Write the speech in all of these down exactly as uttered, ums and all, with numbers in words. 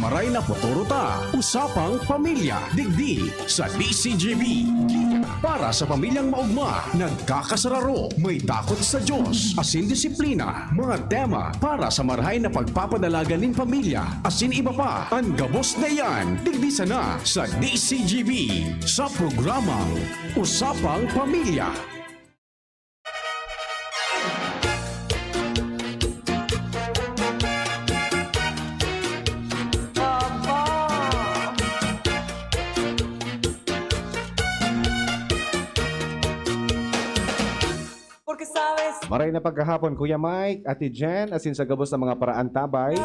Aray na potoro ta, Usapang Pamilya, digdi sa D C G B. Para sa pamilyang maugma, nagkakasararo, may takot sa Diyos, asin disiplina, mga tema para sa marahay na pagpapadalagan nin pamilya, asin iba pa. An gabos na iyan, digdi sana sa D C G B, sa programang Usapang Pamilya. Porque sabes. Maray na pagkahapon, Kuya Mike, Ate Jen, asin sa gabos na mga paraantabay.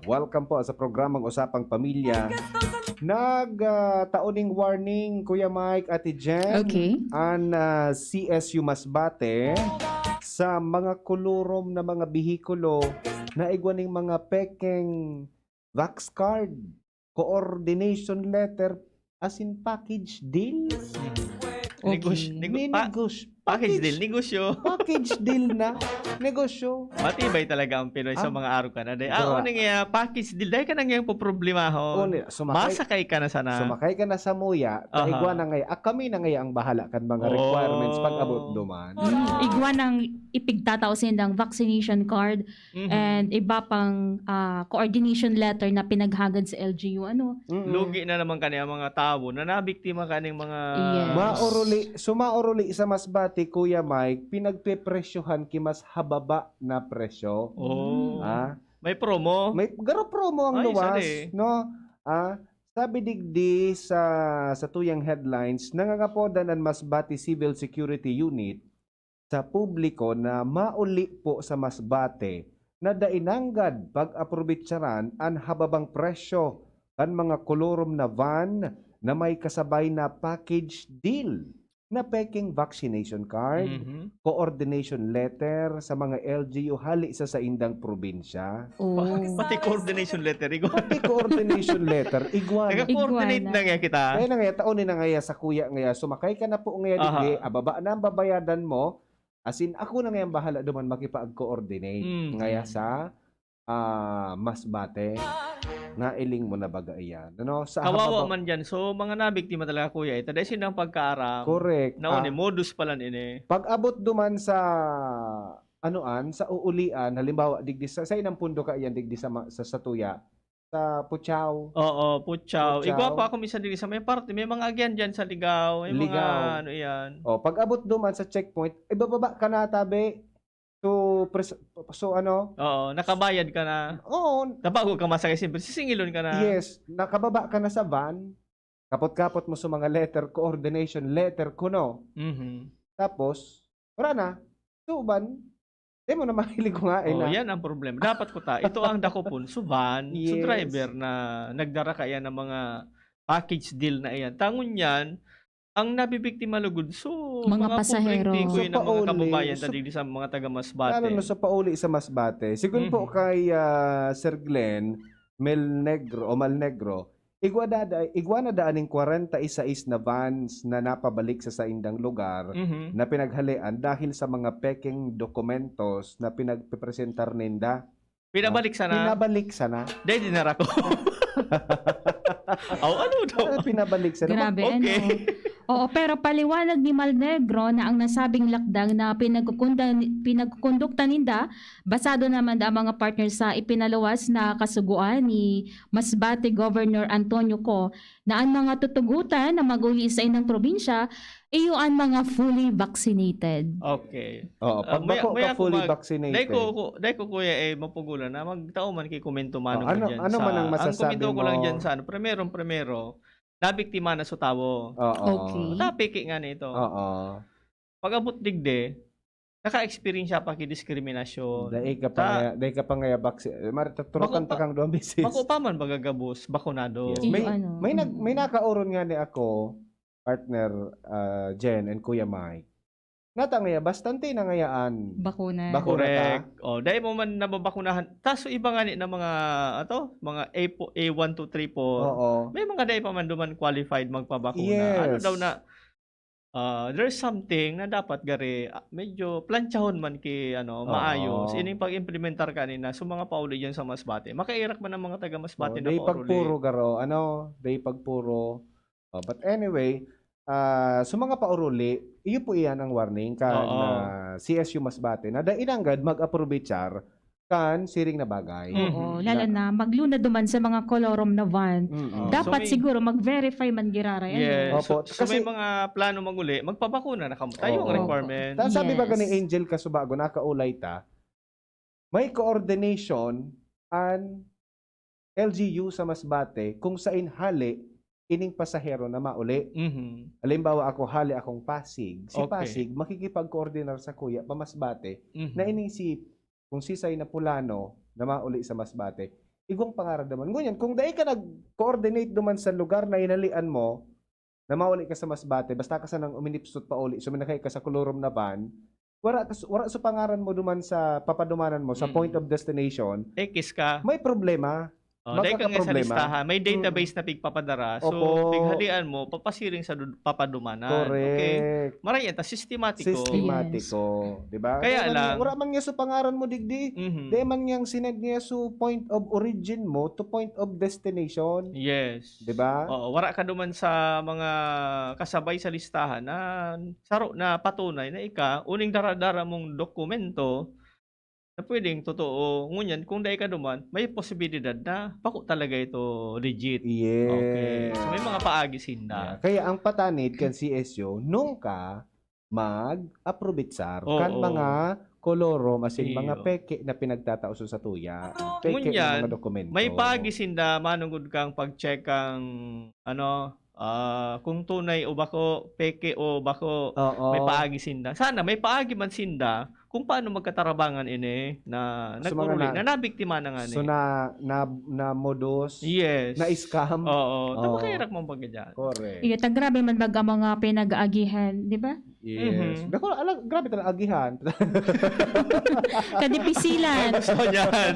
Welcome po sa programang Usapang Pamilya. Nag, ah, tao ning warning, Kuya Mike, Ate Jen. Okay. An, ah, C S U Masbate sa mga kolorom na mga behikulo na igwa ning mga pekeng vax card, coordination letter, asin package deal. Mm. Okay. Negos-, nego-, pa-, Ninegos-, package deal, negosyo. Package deal na. Negosyo. Matibay talaga ang Pinoy sa Ah. mga arog ka na. Dahil, ah, Bra- ano nga, package deal. Dahil ka na ngayang poproblemahon. Ano, sumakay, Masakay ka na sana. sumakay ka na sa muya, ta Aha. igwa na ngay-, ah, kami na ngay-, ang bahala kan mga Oh. requirements pag abot duman. Mm, igwa nang ipigtatao sindang vaccination card Mhm. and iba pang, ah, coordination letter na pinaghagad sa L G U, ano? Mm-mm. Lugi na naman kani ang mga tawo na nabiktima kaning mga Yes. Maoruli, so maoruli sa Masbate, Kuya Mike, pinagpepresyohan ki mas hababa na presyo. Oh. Ah? May promo? May, garo promo ang Ay, luwas, sali. no? Ah, sabi digdi sa, sa tuyang headlines, nangangapodan an Masbate Civil Security Unit sa publiko na mauli po sa Masbate na dai nanggad pag-aprobetsaran an hababang presyo kan mga kolorom na van na may kasabay na package deal na pekeng vaccination card, Mhm. coordination letter sa mga L G U hali sa saindang probinsya. Oh. Pati coordination letter, igwa. Pati coordination letter, igwa na. Taga-coordinate Igwa na. na nga kita. Kaya na nga, taon na nga ya sa kuya nga ya, sumakay ka na po nga ya, Aha. digdi, ababa na ang babayadan mo. As in, ako na nga yung bahala duman makipag-coordinate Mm. nga ya sa, ah, Masbate. Nailing mo na baga iyan? Ano? Sa Kawawa hababa- man dyan. So, mga nabiktima talaga, kuya, ito dahil silang pagkaaram. Correct. Naon Ah. eh, modus pala ini. Pag abot duman sa, ano an, sa uulian, halimbawa, digdi sa, sa inang pundo ka iyan, digdi sa ma-, sa, sa tuya, sa Puchaw. Oo, Puchaw. Puchaw. Igwa pa ako minsan digdi sa may parte. May mga agyan dyan sa Ligao. May mga Ligao. ano yan. Oh, pag abot duman sa checkpoint, ibababa ka na, tabi. So, pres-, so ano? Oo, nakabayad ka na. Oo. Tabago ka masakay, siyempre, sisingilon ka na. Yes, nakababa ka na sa van, kapot-kapot mo sa mga letter, coordination letter, kuno. Mhm. Tapos, wala na. Suban, di mo na mahilig ko nga, eh, Oh, na. yan ang problema. Dapat ko ta, ito ang dakopon, so van, so Yes. driver na nagdara kaya ng mga package deal na iyan. Tangon yan, ang nabibiktima lugod, so, Mga mga pasahero. pobreng tikoy So, na mga pauli. kababayan So, ta digdi sa mga taga Masbate. lalo na sa pauli sa Masbate. Sigun po Mhm. kay, ah, Sir Glenn, Mel Negro o Mal Negro, igwa dada-, igwa na daan ning kwarenta y sais na vans na napabalik sa saindang lugar Mhm. na pinaghalean dahil sa mga pekeng dokumentos na pinagpepresentar ninda. Pinabalik Ah, sana? pinabalik sana. Dahil dinara ko. Aw, ano daw? Ah, pinabalik sana. Grabe, Okay. ano? Oo, pero paliwanag ni Mal Negro na ang nasabing lakdang na pinagkukunda-, pinagkukondukta ninda, basado naman da ang mga partner sa ipinaluwas na kasugoan ni Masbate Governor Antonio Co, na ang mga tutugotan na mag-uli sa inang probinsya, iyo an mga fully vaccinated. Okay. Oo, Ah, pag maya, bako ka maya ako fully mag-, vaccinated. dai ko, ko, dai ko, kuya, eh, mapugulan na magtao man kay komento mano Oh, mo ano, dyan ano sa, man ang ang masasabi komento ko lang mo? dyan sa, ano, primerong-primero, nabiktima na so tawo. Oo. Okay. Tapiki nga nito. Oo. Pag-abot digdi, naka-experience siya pa ki diskriminasyon. Dai ka pa Ta- nga, dai ka pa nga ya vaccine. Eh, mari, taturukan Bako ta pa, kang duwang beses. bako pa man magagabos, bakunado. Yes. Iyo, May, ano, may nag-, mm. may nakauron nga ni ako, partner, ah, Jen and Kuya Mike. Nata ngaya, bastante na ngayaan. Bakuna. Bakuna ta? Correct. Oh, dai mo man nababakunahan. Tas so iba nga ni na mga, ato, mga A po, A one, two, three, four. Oo. May mga dai pa man duman qualified magpabakuna. Ano Yes. daw na, Ah, there's something na dapat gari, ah, medyo plantsahon man ki ano, Oo. maayos. Ining pag-implementar kanina sa mga pauli diyan sa Masbate. Makairak man ang mga taga Masbate Oh, na day pauruli. Pagpuro garo, ano, day pagpuro. Oh, but anyway, ah, sa mga pauruli, iyo po iyan ang warning kan Oo. ah, C S U Masbate na dai nanggad mag-aprovechar kan siring na bagay. Mm. Oo, Mhm. lalo na maglunad duman sa mga kolorum na van. Mm-mm. Oh, Dapat so may siguro mag-verify man giraray. Yes. Opo, So, so may kasi mga plano mag-uli, magpabakuna na kamo. Tayo ang Oo. requirement. Ta sabi ba Yes. gani Angel Kasubago, nakaulay ta, may coordination an L G U sa Masbate kung sain hali ining pasahero na mauli. Mhm. Halimbawa ako, hali akong Pasig. Si Okay. Pasig, makikipag-coordinar sa kuya pa Masbate Mhm. na ining si, kung sisay na pulano na mauli sa Masbate, igwang pangaran naman. Ngunyan, kung dai ka nag-coordinate duman sa lugar na inalian mo, na mauli ka sa Masbate, basta ka sanang uminipsot pauli, suminakay ka sa kolorum na van, wara, ka s- wara sa pangaran mo duman sa papadumanan mo, sa Mm. point of destination, Ekis ka. may problema. Oh, dahil ka nga sa Magkakaproblema. listahan, may database Mm. na pigpapadara. So, Opo. pighalian mo, papasiring sa dud- papadumanan. Okay? Correct. Maray yan, ta sistematiko. Sistematiko. Di ba? Kaya Wala man lang, niya- wala man niya sa pangaran mo, digdi. Mhm. Di man niyang sinend niya sa point of origin mo to point of destination. Yes. Di ba? Oo, wara ka duman sa mga kasabay sa listahan na saro na patunay na ika, uning dara-dara mong dokumento na pwedeng totoo. Ngunyan, kung dai ka duman, may posibilidad na bako talaga ito legit. Yes. Okay. So, may mga paagi sinda. Yeah. Kaya ang patanid kan C S U, nung ka mag-aprobitsar Oo. kan mga kolorum, as in, mga Iyo. peke na pinagtatao sa tuya. Peke Ngunyan, na mga dokumento. May paagi sinda manungod kang pag-check kang, ano, ah, kung tunay o bako, peke o bako, Oo. may paagi sinda. Sana may paagi man sinda kung paano magkatarabangan ini na So, mga nag-uruli, na- na nabiktima na nga So, ni. na, na, na modus, Yes. na scam. Oo. Oo. Tama kayo, Rak, mong pagkadyan. Correct. Iyo, ta grabe man baga mga pinag-aagihan, di ba? Yes. Mhm. Dako, alag, grabe talaga agihan. Kadipisilan. Gusto niyan.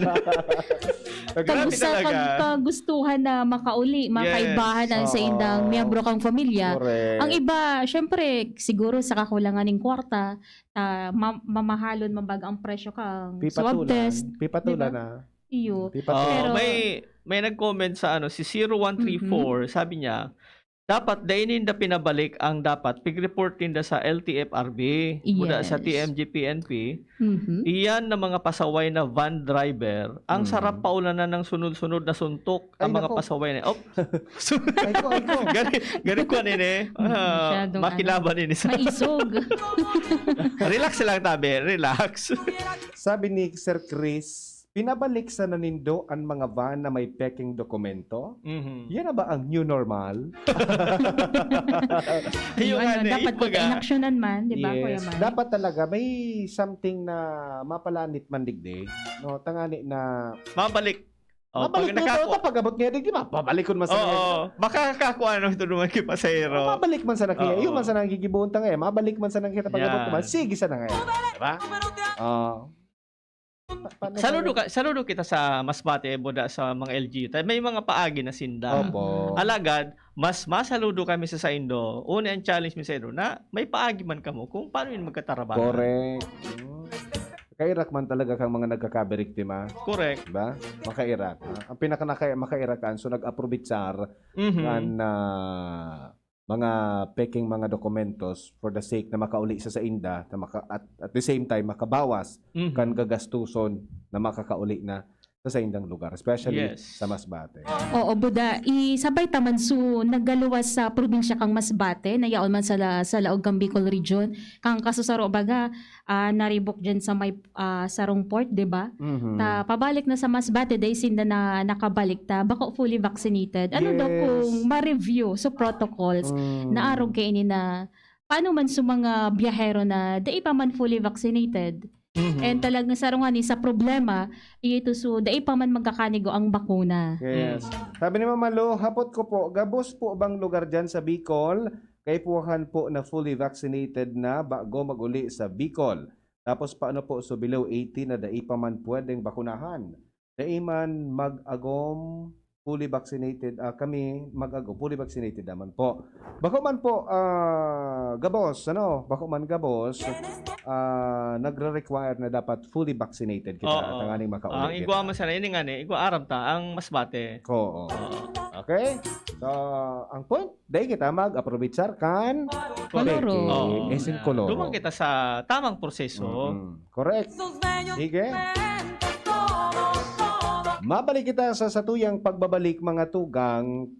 Grabe Kagusta, talaga. kag, kagustuhan na makauli, makaibahan Yes. ang sa Oo. indang miyembro kang pamilya. Correct. Ang iba, syempre, siguro sa kakulangan ng kwarta, ta, ma- mamahalon man baga ang presyo kang swab Pipatulan. test. Pipatulan Diba? na. Iyo. Pipatulan. Oh, Pero- may may nag-comment sa ano, si zero one three four, sabi niya, dapat dai ninda pinabalik ang dapat pig-report ninda sa L T F R B, muna sa Yes. T M G P N P. Mhm. Iyan na mga pasaway na van driver, ang Mhm. sarap paulanan ng sunod-sunod na suntok ang Ay, mga nako. pasaway na. Oh, Ay ko, ay ko. gari, gari ko nini. Hmm, Ah, masyadong makilaban ini sa Maisog. Relax lang, tabi. Relax. Sabi ni Sir Chris, pinabalik sana nindo an mga van na may peking dokumento? Mhm. Yan na ba ang new normal? Yung Yung ano, ano, dapat yung baga. pag-inaksyonan man, di ba, Kuya Yes. Mar? Dapat talaga may something na mapalanit man digdi. No, tangani na Mabalik. Oh, pag mabalik na ito, nakako- pag-abot niya digdi, mapabalikon man sa Oo. Makakakuha na ito naman kay pasahero. Mabalik man sana kaya. Oo. Iyo man sana ang gigibuon ta ngayon. Mabalik man sana kita pag-abot Yan. naman. Sige sana ngayon. Diba? Oo. Pa- paano Saludo ba- ka, saludo kita sa Masbate, Buda, sa mga L G U. May mga paagi na sinda. Opo. Alagad, mas masaludo kami sa saindo. Una ang challenge mi saindo na may paagi man kamo kung paano yun magkatarabahan. Correct. Mm. Kairak man talaga kang mga nagkakabiriktima. Correct. Diba? Makairak. Ah, ang pinaka naka- makairak kan, so nag-aprobitsar Mhm. kan ah, mga peking mga dokumentos for the sake na makauli sa sainda, na maka, at, at the same time, makabawas Mhm. kan gagastuson na makakauli na sa saindang lugar, especially Yes. sa Masbate. Oo, Buda. Isabay ta man, so, nagaluwas sa probinsya kang Masbate, na yaon man sa, la- sa laog kang Bicol Region. Kang kasusaro baga, ah, naribok dyan sa may ah, sarong port, di ba? Mhm. Ta pabalik na sa Masbate, dahil sinda na nakabalik ta, bako fully vaccinated. Ano daw Yes. kung ma-review sa protocols Mm. na arog kaini na paano man sa mga biyahero na dai pa man fully vaccinated? Mhm. And talagang sarungan ni sa problema, ito so dai pa man magkakanigo ang bakuna. Yes. Sabi ni Mama Lo, hapot ko po, gabos po bang lugar dyan sa Bicol? Kaipuhan po na fully vaccinated na bago mag-uli sa Bicol. Tapos paano po so below eighty na dai pa man pwedeng bakunahan? Dai man mag-agom fully vaccinated, ah, kami mag-agom, fully vaccinated naman po. Bako man po, ah, gabos, ano, bako man gabos, ah, nagre-require na dapat fully vaccinated kita. Ah, oo. Tanganing makauwi Ang kita. Igwa man sana, ini nga ni, igwa aram ta, ang mas bate. Oo. Oo. Okay? So, ang point, dai kita mag-aprovechar kan Koloro. Peke. Oo. Esin koloro. Duman kita sa tamang proseso. Mm-mm. Correct. Sige. Mabalik kita sa satuyang pagbabalik, mga tugang,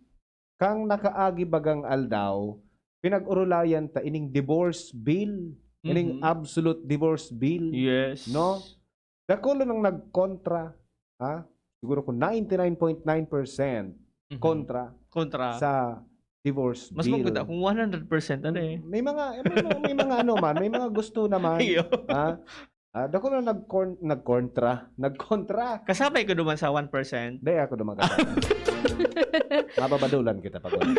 kang nakaagi bagang aldaw, pinag-orolayan ta ining divorce bill, ining Mhm. absolute divorce bill, Yes. no? Dakul nang nagkontra, ha? Siguro kung ninety nine point nine percent Mhm. kontra Kontra. sa divorce Mas bill. maganda kung one hundred percent, ano eh. May mga, may mga, may mga ano man, may mga gusto naman. Iyo. Ha? Ah, dakul na nagkon-, nagkontra. Nagkontra. Kasabay ko duman sa one percent. Di, ako duman kasabay. Mababadulan kita pag wala.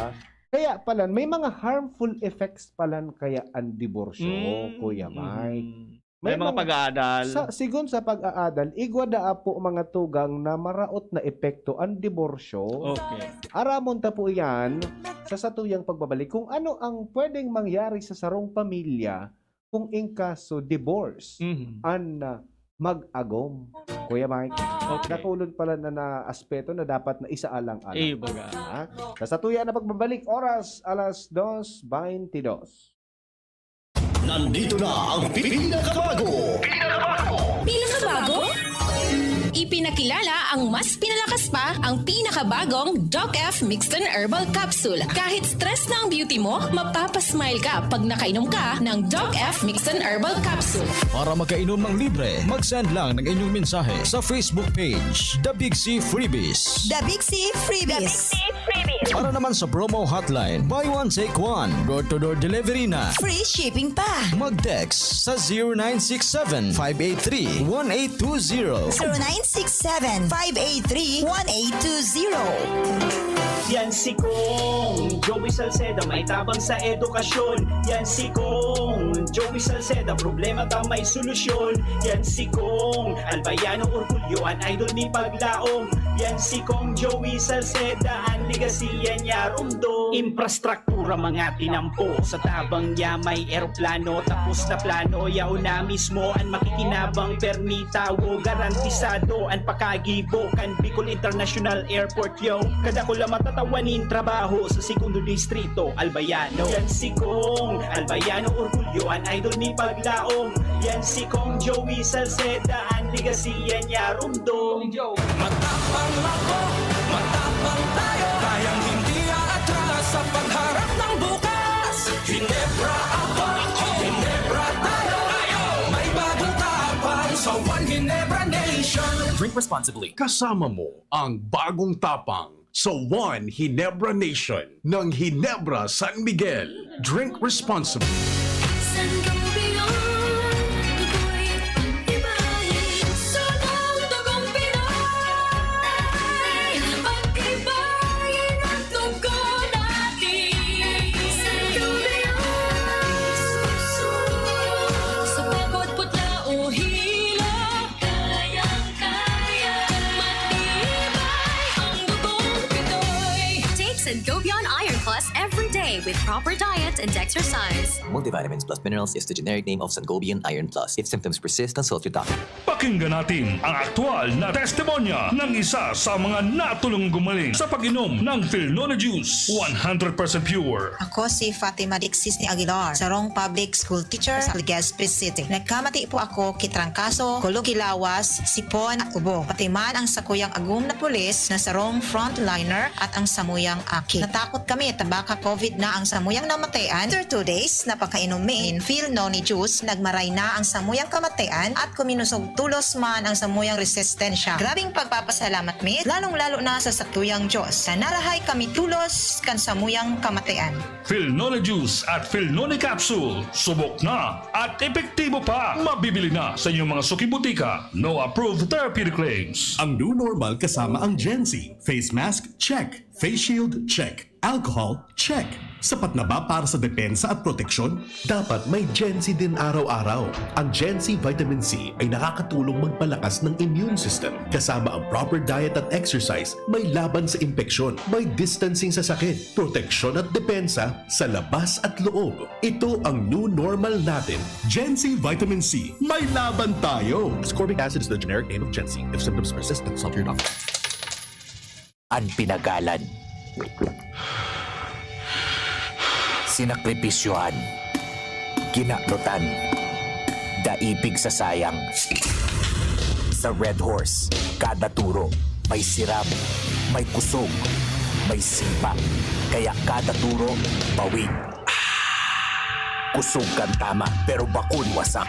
Ha? Kaya pala, may mga harmful effects pala kaya ang diborsyo, Mm, Kuya Mike. mm. May May mga mga pag-aadal. Sa, sigon sa pag-aadal, igwa daa po mga tugang na maraot na epekto ang diborsyo. Okay. Aramon ta po iyan sa satuyang pagbabalik kung ano ang pwedeng mangyari sa sarong pamilya kung in kaso divorce Mhm. an, ah, mag-agom. Kuya Mike, Okay. dakulon pala na, na aspeto na dapat na isaalang-alang. Eh, baga. Ha? Sa satuya na pagbabalik, oras, alas dos baynte dos. Nandito na ang pinakabago. Pinakabago? Ipinakilala ang mas pinalakas pa, ang pinakabagong Doc F Mixton Herbal Capsule. Kahit stress na ang beauty mo, mapapasmile ka pag nakainom ka ng Doc F Mixton Herbal Capsule. Para makainom ng libre, mag-send lang ng inyong mensahe sa Facebook page, The Big C Freebies. The Big C Freebies. Para naman sa promo hotline, buy one, take one. Door-to-door delivery na. Free shipping pa. Mag-text sa zero nine six seven, five eight three, one eight two zero. Zero nine six seven, five eight three, one eight two zero. Yan si Kong Joey Salceda, may tabang sa edukasyon. Yan si Kong Joey Salceda, problema ta may solusyon. Yan si Kong Albayano Orgulyo, an idol ni Paglaom. Yan si Kong Joey Salceda, an legacy yan niya rumdom. Infrastruktura mga tinampo, sa tabang niya may eroplano. Tapos na plano, yaon na mismo an makikinabang, permi tawo, garantisado an pakagibo kan Bicol International Airport, yo. Kadakula matatawan nin trabaho sa segundo distrito, Albayano. Yan si Kong Albayano Orgulyo, an idol ni Paglaom. Yan si Kong Joey Salceda, an legacy yan niya rumdom. Matapang ako, matapang tayo, kayang hindi aatras sa pagharap ng bukas. Hinebra ako, Hinebra tayo, may bagong tapang sa One Hinebra Nation. Drink responsibly. Kasama mo ang bagong tapang sa One Hinebra Nation ng Hinebra San Miguel. Drink responsibly. Sangobion, ako'y ibahin sa mga dugong Pinoy. Pagtibayin ang dugo natin. Sangobion, sa pagod, putla o hilo. Kayang-kaya, matibay ang dugong Pinoy. Take Sangobion Iron Plus every day with proper diet and exercise. Multivitamins plus minerals is the generic name of Sangobion Iron Plus. If symptoms persist, consult your doctor. Pakinggan natin ang aktual na testimonya ng isa sa mga natulong gumaling sa pag-inom ng Filnone Juice, one hundred percent pure. Ako si Fatima Dixis ni Aguilar, sarong public school teacher sa Legazpi City. Nagkamati po ako ki trangkaso, kulog ki lawas, sipon at ubo. Pati man ang sakuyang agom na pulis na sarong frontliner at ang samuyang aki. Natakot kami ta baka covid na ang samuyang namatayan. After two days na pagkainom mi nin Filnone juice, nagmaray na ang samuyang kamatayan at kuminosog tolos man ang samuyang resistensya. Grabeng pagpapasalamat mi, lalong-lalo na sa satuyang Diyos, na narahay kami tolos kan samuyang kamatayan. Filnone Juice at Filnone Capsule, subok na at epektibo pa. Mabibili na sa inyong mga suking butika. No approved therapeutic claims. Ang new normal kasama ang Gen Z. Face mask, check. Face shield, check. Alcohol, check. Sapat na ba para sa depensa at proteksyon? Dapat may Gen C din araw-araw. Ang Gen C Vitamin C ay nakakatulong magpalakas ng immune system, kasama ang proper diet at exercise, may laban sa impeksyon, may distancing sa sakit, proteksyon at depensa sa labas at loob. Ito ang new normal natin. Gen C Vitamin C, may laban tayo! Ascorbic acid is the generic name of Gen C. If symptoms persist, consult your doctor. An pinagalan, sinakripisyohan, kinadotan, daipig sa sayang. Sa Red Horse, kada turo may sirab, may kusog, may sipa. Kaya kada turo, pawid. Kusog kan tama, pero bakun wasak.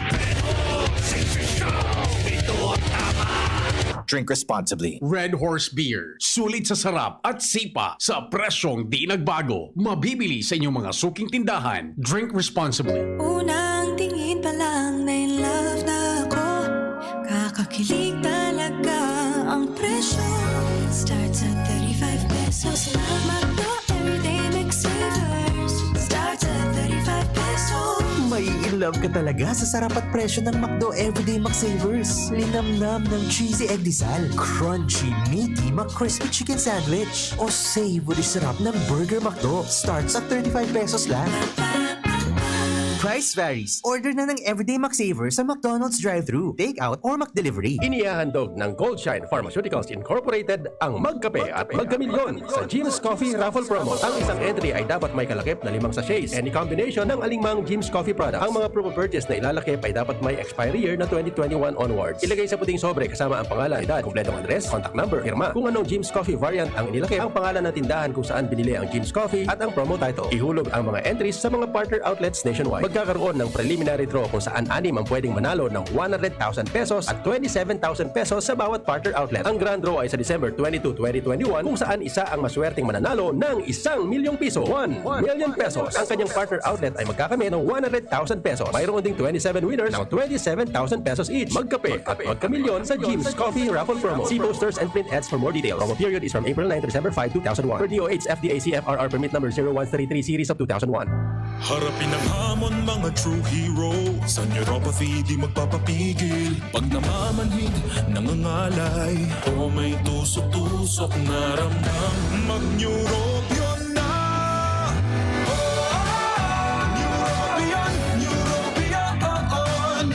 Drink responsibly. Red Horse Beer. Sulit sa sarap at sipa sa presyong di nagbago. Mabibili sa inyong mga suking tindahan. Drink responsibly. Unang tingin pa lang na in love na ako. Kakakilig talaga ang presyo. Starts at thirty-five pesos na McDo Everyday McSavers. Starts at thirty-five pesos. May in love ka talaga sa sarap at presyo ng McDo Everyday McSavers. Linamnam ng cheesy egg disal, crunchy, meaty McCrispy Chicken Sandwich, o savory sarap ng Burger McDo. Starts at thirty-five pesos lang. Price varies. Order na ng Everyday McSaver sa McDonald's drive-thru, take-out, or McDelivery. Inihahandog ng Goldshine Pharmaceuticals Incorporated ang Magkape at Magkamilyon sa Jim's Coffee Raffle Promo. Ang isang entry ay dapat may kalakip na limang sachets, any combination ng alingmang Jim's Coffee product. Ang mga promo purchase na ilalakip ay dapat may expiry year na twenty twenty-one onwards. Ilagay sa puting sobre kasama ang pangalan, edad, kompletong address, contact number, pirma. Kung anong Jim's Coffee variant ang inilakip, ang pangalan ng tindahan kung saan binili ang Jim's Coffee at ang promo title. Ihulog ang mga entries sa mga partner outlets nationwide. Magkakaroon ng preliminary draw kung saan anim ang pwedeng manalo ng one hundred thousand pesos at twenty-seven thousand pesos sa bawat partner outlet. Ang grand draw ay sa December twenty-two, twenty twenty-one, kung saan isa ang maswerteng mananalo ng isang milyong piso, one million pesos. Ang kanyang partner outlet ay magkakamit ng one hundred thousand pesos. Mayroon ding twenty-seven winners ng twenty-seven thousand pesos each. Magkape at magkamilyon sa Jim's Coffee Raffle Promo. See posters and print ads for more details. Promo period is from April nine to December five, two thousand one. Per D O H F D A C F R R permit number zero one three three series of two thousand one. Harapin ang hamon, mga true hero. Sa neuropathy, di magpapapigil. Pag namamanhid, nangangalay, o may tusok-tusok na ramdam, mag-Neurobion na! Oh, Neurobion, Neurobion, oh, oh.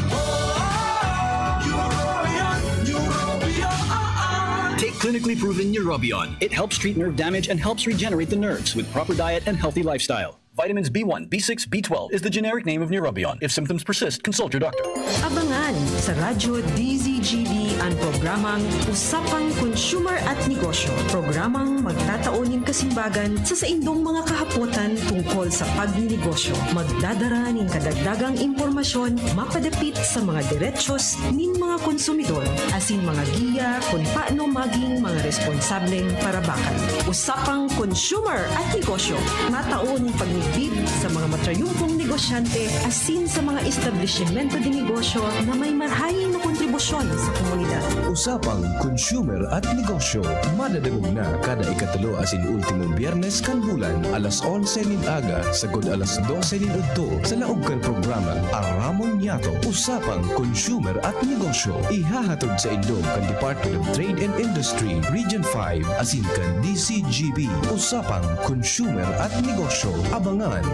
Neurobion, Neurobion, oh, oh. Take clinically proven Neurobion. It helps treat nerve damage and helps regenerate the nerves with proper diet and healthy lifestyle. Vitamins B one, B six, B twelve is the generic name of Neurobion. If symptoms persist, consult your doctor. Abangan sa Radyo D Z G B ang programang Usapang Consumer at Negosyo. Programang magtatao nin kasimbagan sa saindong mga kahapotan tungkol sa pagninegosyo. Magdadara nin kadagdagang impormasyon mapadapit sa mga derechos nin mga konsumidor asin mga giya kun paano magin mga responsableng parabakan. Usapang Consumer at Negosyo, matao nin pagnigbib sa mga matrayumpong negosyante asin sa mga establisimento de negosyo na may marhayin na kontribusyon sa komunidad. Usapang Consumer at Negosyo, madadangog na kada ikatulo asin ultimong Biyernes kan bulan, alas onse nin aga sagod alas dose nin udto, sa laog kan programang Aramon Niyato. Usapang Consumer at Negosyo, ihahatod saindo kan Department of Trade and Industry, Region five, asin kan D Z G B. Usapang Consumer at Negosyo. Abangan!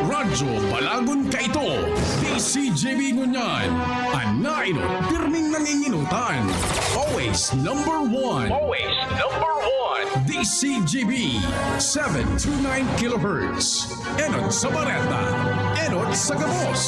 Radyo Balagon Kaito, D Z G B ngunyan. An nainot, pirming nanginginotan. Always number one. Always number one. D Z G B, seven two nine kilohertz. Enot sa bareta, enot sa gabos.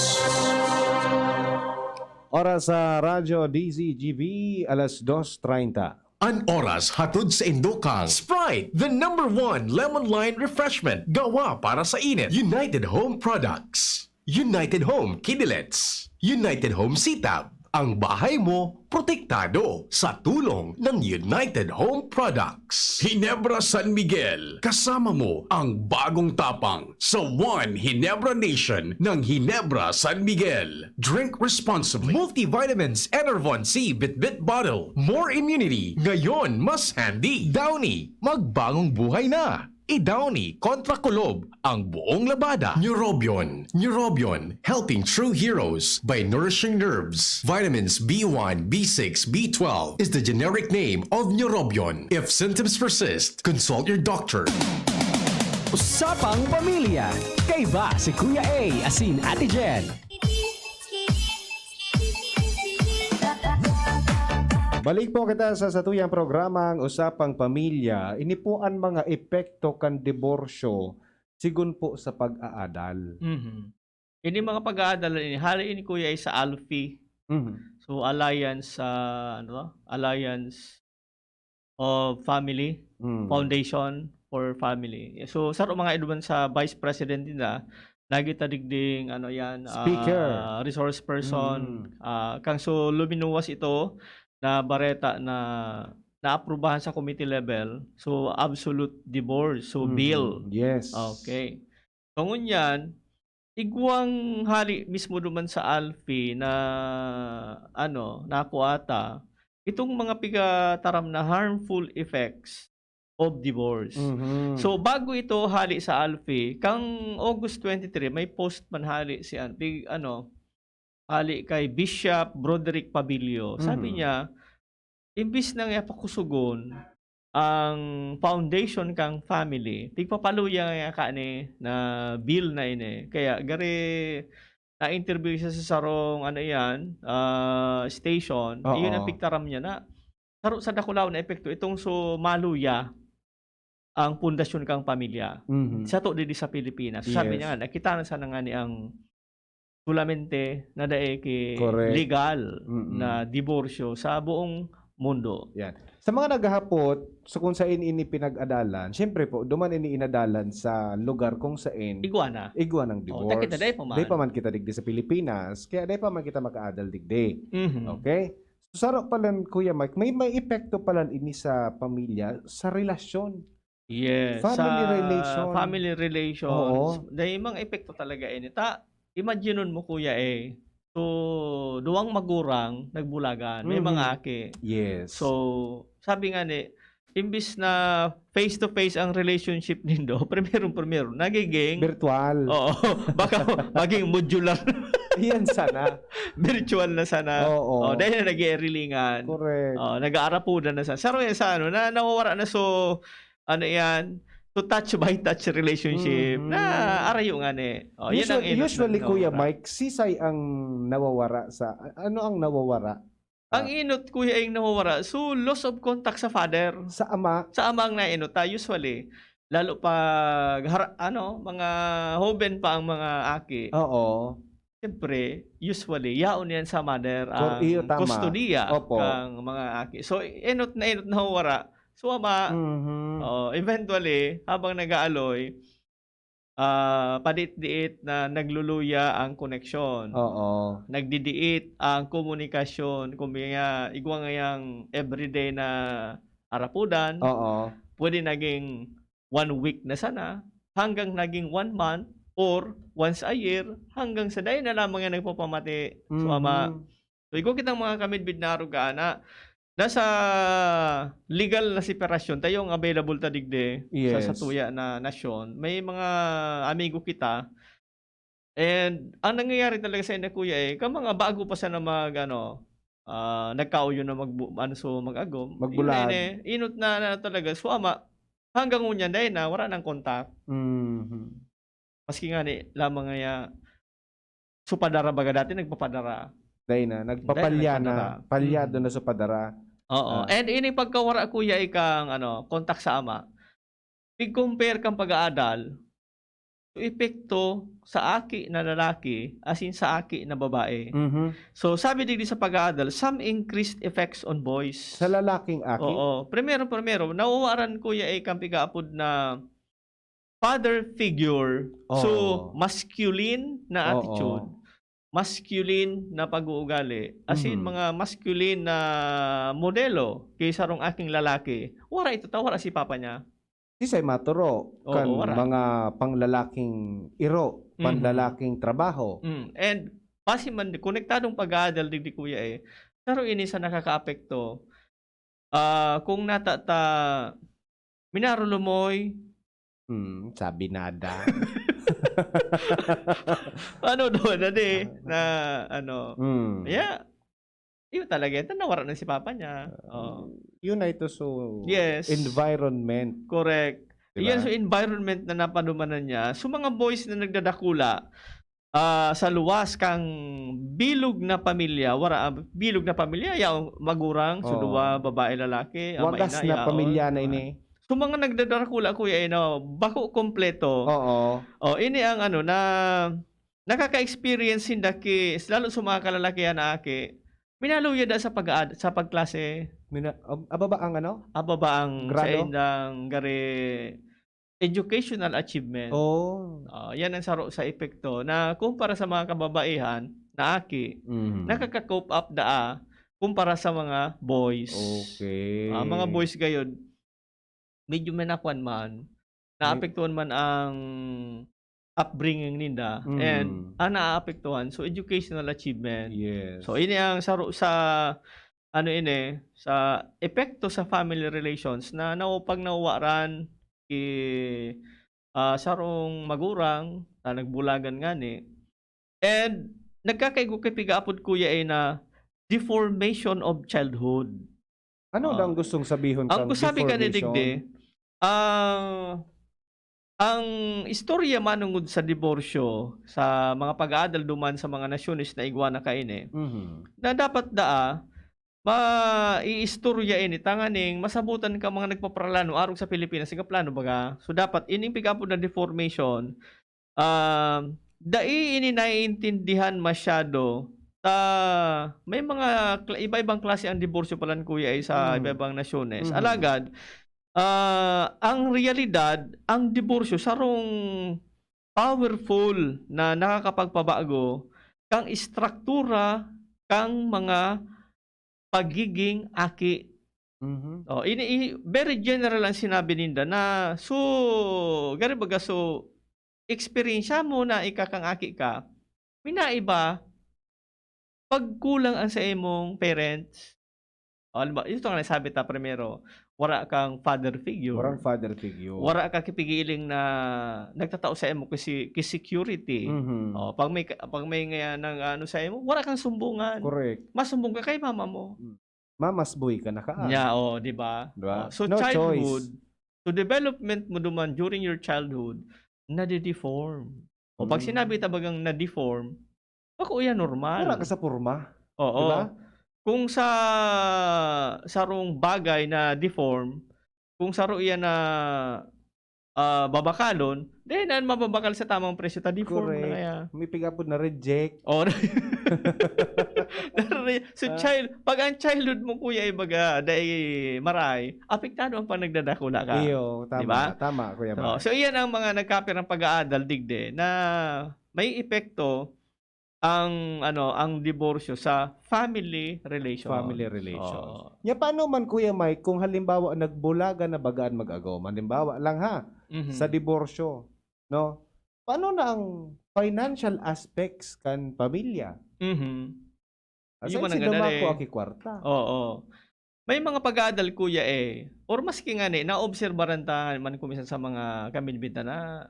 Oras sa Radyo D Z G B, alas dos treinta. An oras hatod saindo kan Sprite, the number one lemon lime refreshment, gawa para sa init. United Home Products. United Home Kidilets. United Home Sitab. Ang bahay mo, protektado sa tulong ng United Home Products. Ginebra San Miguel, kasama mo ang bagong tapang sa One Ginebra Nation ng Ginebra San Miguel. Drink responsibly. Multivitamins Enervon C Bitbit Bottle. More immunity. Ngayon, mas handy. Downy, magbagong buhay na. I-Downy kontra Kulob ang buong labada. Neurobion. Neurobion, helping true heroes by nourishing nerves. Vitamins B one, B six, B twelve is the generic name of Neurobion. If symptoms persist, consult your doctor. Usapang Pamilya. Kaiba si Kuya A asin Ate Jen. Balik po kita sa satuyang programang Usapang Pamilya. Ini po an mga epekto kan diborsyo sigon po sa pag-aadal. Mhm. Ini mga pag-aadal ini, hali ini, Kuya, ay sa ALFI. Mhm. So, Alliance, ah, ano to? Alliance of Family, Mm. Foundation for Family. So, saro man ngani duman sa vice president ninda, nagita digding, ano yan, Speaker. ah, resource person. Mm. Ah, kang so luminuwas ito na bareta na naaprubahan sa committee level. So, absolute divorce. So, Mm. bill. Yes. Okay. So, ngunyan, igwang hali mismo duman sa ALFI na, ano, nakuha ta, itong mga pigataram na harmful effects of divorce. Mhm. So, bago ito hali sa ALFI, kang August twenty-three, may post man hali si an-, pig-, ano, hali kay Bishop Broderick Pabillo. Sabi Mhm. niya, imbis na nga pakusugon ang foundation kang family, pigpapaluya nga kani na bill na ini. Kaya gari na-interview siya sa sarong, ano yan, ah, station. Iyon ang Oo. pigtaram niya na saro sa dakulaw na epekto itong so maluya ang pundasyon kang pamilya. Mhm. Sato digdi sa Pilipinas. Sabi Yes. niya nga, nakita na sana ngani ang solamente na dai ki Correct. legal Mm-mm. na diborsyo sa buong mundo. Yan. Sa mga naghahapot, so kung sain ini pinag-adalan, siyempre po, duman ini inadalan sa lugar kung sain Igwa na. igwa ng Oh, divorce. ta kita, dai pa man. Dai pa man kita digdi sa Pilipinas, kaya dai pa man kita makaadal digdi. Mhm. Okay? So, saro pa lang, Kuya Mike, may, may epekto pa lang ini sa pamilya, sa relasyon. Yes, Family sa relation. family relations, Oo. dai mga epekto talaga ini. Ta, imaginon mo, Kuya, eh. So, duwang magurang nagbulagan, may mga Mm. aki. Yes. So, sabi nga ni, imbis na face to face ang relationship nindo, primero-primero, nagiging Virtual. Oo, baka maging modular. Iyan sana. Virtual na sana. Oo. Oh, dahil na nag-iirilingan. Correct. Oh, nag-aarapudan na sa. Saro yan sa ano, na nawawara na so, ano yan, so touch by touch relationship. Mhm. Na arayo nga ni. Oh, yan ang Usually, inot na usually, Kuya nawawara. Mike, sisay ang nawawara sa, a-, ano ang nawawara? Ang Ah. inot, Kuya, ay nawawara. So, loss of contact sa father. Sa ama? Sa ama ang nainot, ah, usually. Lalo pag har-, ano, mga hoben pa ang mga aki. Oo. Siyempre, usually, yaon yan sa mother Cor-, ang iyo, tama. kustodiya Opo. kang mga aki. So, inot na inot nawawara. So, ama, Mhm. oh, eventually, habang nag-aaloy, ah, padiit-diit na nagluluya ang koneksyon. Oo. Nagdidiit ang komunikasyon. Kumbaga, igwa ngayang everyday na arapudan, Oo. pwede naging one week na sana, hanggang naging one month, or once a year, hanggang sa dai na lamang yan nagpapamati. So, ama, Mhm. So, igwa kitang mga kamidbid na aruga na nasa legal na separasyon, ta iyo ang available ta digdi sa Yes. satuya na nasyon. May mga amigo kita, and ang nangyayari talaga sa inda, Kuya, eh, ka mga bago pa sana mag, ano, ah, nagkauyon na magbu-, ano, so, mag-agom. Magbulag. Yun na yun, eh. Inot na, na talaga. So, ama, hanggang ngunyan, dahil na, wala nang contact. Mhm. Maski nga ni, lamang nga ya, supadara baga dati, nagpapadara. Dai na, Dai na nagpapalya na, nagpadara. Palyado Mm. na supadara. Oo. Ah. And ini pagkawara, Kuya, ikang, ano, kontak sa ama, pig-compare kang pag-aadal, so epekto sa aki na lalaki asin sa aki na babae. Mhm. So, sabi digdi sa pag-aadal, some increased effects on boys. Sa lalaking aki? Oo. Primero, primero, nawawaran, Kuya, ikang pigaapod na father figure. So, Oo. masculine na Oo. attitude, masculine na pag-uugali, as in, Mhm. mga masculine na modelo ki sarong aking lalaki, wara ito ta, wara si papa niya. Sisay maturo Oo, kan wara. mga panglalaking iro, Mhm. panlalaking trabaho. Mm. And base man, konektadong pag-aadal digdi, Kuya, eh. Pero ini sa nakakaapekto, ah, kung nata ta, minaro lumoy, Hmm, sabi nada. Ano doon, ano eh, na ano. Hmm. Yeah. Yun talaga, ito nawara na si papa niya. Oh. Yun na ito, so Yes. environment. Correct. Diba? Yan, so environment na napadumanan niya. So mga boys na nagdadakula ah, sa luwas kang bilog na pamilya, wara, ah, bilog na pamilya, yaw, magurang, so Oo. duwa, babae, lalaki, ama, Wagas ina, na yaon. pamilya na Ah. ini. So mga nagdadakula, kuya, eh, no, bako kompleto. Oo. Oh, ini ang ano na nakaka-experience sinda ki, lalo sa mga kalalakihan na aki, minaluya da sa pag sa pagklase. Mina, ab- ababa ang ano? Ababa ang sa Grado? indang gari educational achievement. Oh. Ah, yan ang saro sa epekto na kumpara sa mga kababaihan na aki, Mhm. nakaka-cope up daa kumpara sa mga boys. Okay. Ah, mga boys gayod, medyo may nakuan man, May- naapektuhan man ang upbringing ninda, Mm. and ang naapektuhan, so educational achievement. Yes. So ini ang saro sa ano ini, sa epekto sa family relations na nao pag nawaran ki ah, sarong magurang na nagbulagan ngani. And nagkakaigo kay pigaapod, kuya, eh, na deformation of childhood. Ano Ah. daw ang gustong sabihon Ang kang gusto sabi ka ni deformation? Digde, ah, ang istorya manungod sa diborsyo sa mga pag-aadal duman sa mga nasyones na igwa na kaini, Mhm. na dapat daa, maiistorya ini tanganing masabutan ka mga nagpaparalano arog sa Pilipinas, nagpaplano baga. So, dapat ining pigaapod na deformation, ah, dai ini naiintindihan masyado ta may mga kla iba-ibang klase ang diborsyo palan, kuya, eh, sa Mm. iba-ibang nasyones. Mhm. Alagad, ah, ang realidad, ang diborsyo sarong powerful na nakakapagpabago kang estruktura kang mga pagiging aki. Mhm. Oh, ini i very general ang sinabi ninda na, so, gari baga, so, eksperyensya mo na ika kang aki ka, minaiba pag kulang ang sa imong parents. Oh, halimbawa, ito nga nasabi ta primero, wara kang father figure. Warang father figure. Wara ka kipigiling na nagtatao sa imo ki si ki security. Mhm. Oh, pag may ka pag may nga nang ano sa imo, wara kang sumbungan. Correct. Masumbong ka kay mama mo. Mamas boy ka na ka. Nya, oh, di ba? Di ba? Oh, so No childhood, choice. so development mo duman during your childhood, nade-deform. O pag Mm. sinabi ta bagang na-deform, bako yan normal. Wala ka sa porma. Oo. Di ba? Kung sa sarong bagay na deform, kung saro iyan na, ah, babakalon, then an mababakal sa tamang presyo ta deform na Correct. kaya. May pigapod na reject. Oh. Nare- so Ah. child, pag ang childhood mo, kuya, ay baga dai maray, apektado ang pag nagdadakula ka. Iyo, tama, Di ba? Tama, Kuya So, Mar. so iyan ang mga nagkapirang pag-aadal digdi na may epekto ang ano, ang diborsyo sa family relations. Family relations. Oo. Nya, paano man, Kuya Mike, kung halimbawa nagbulagan na bagaan mag-agom? Halimbawa lang ha, Mhm. sa diborsyo, no? Paano na ang financial aspects kan pamilya? Mhm. Aside Yun man si ang ganda dumako eh. aki kwarta. Oo. May mga pag-aadal, kuya, eh. Or maski nga ni, naobserbaran ta man kung minsan sa mga kaminbinta na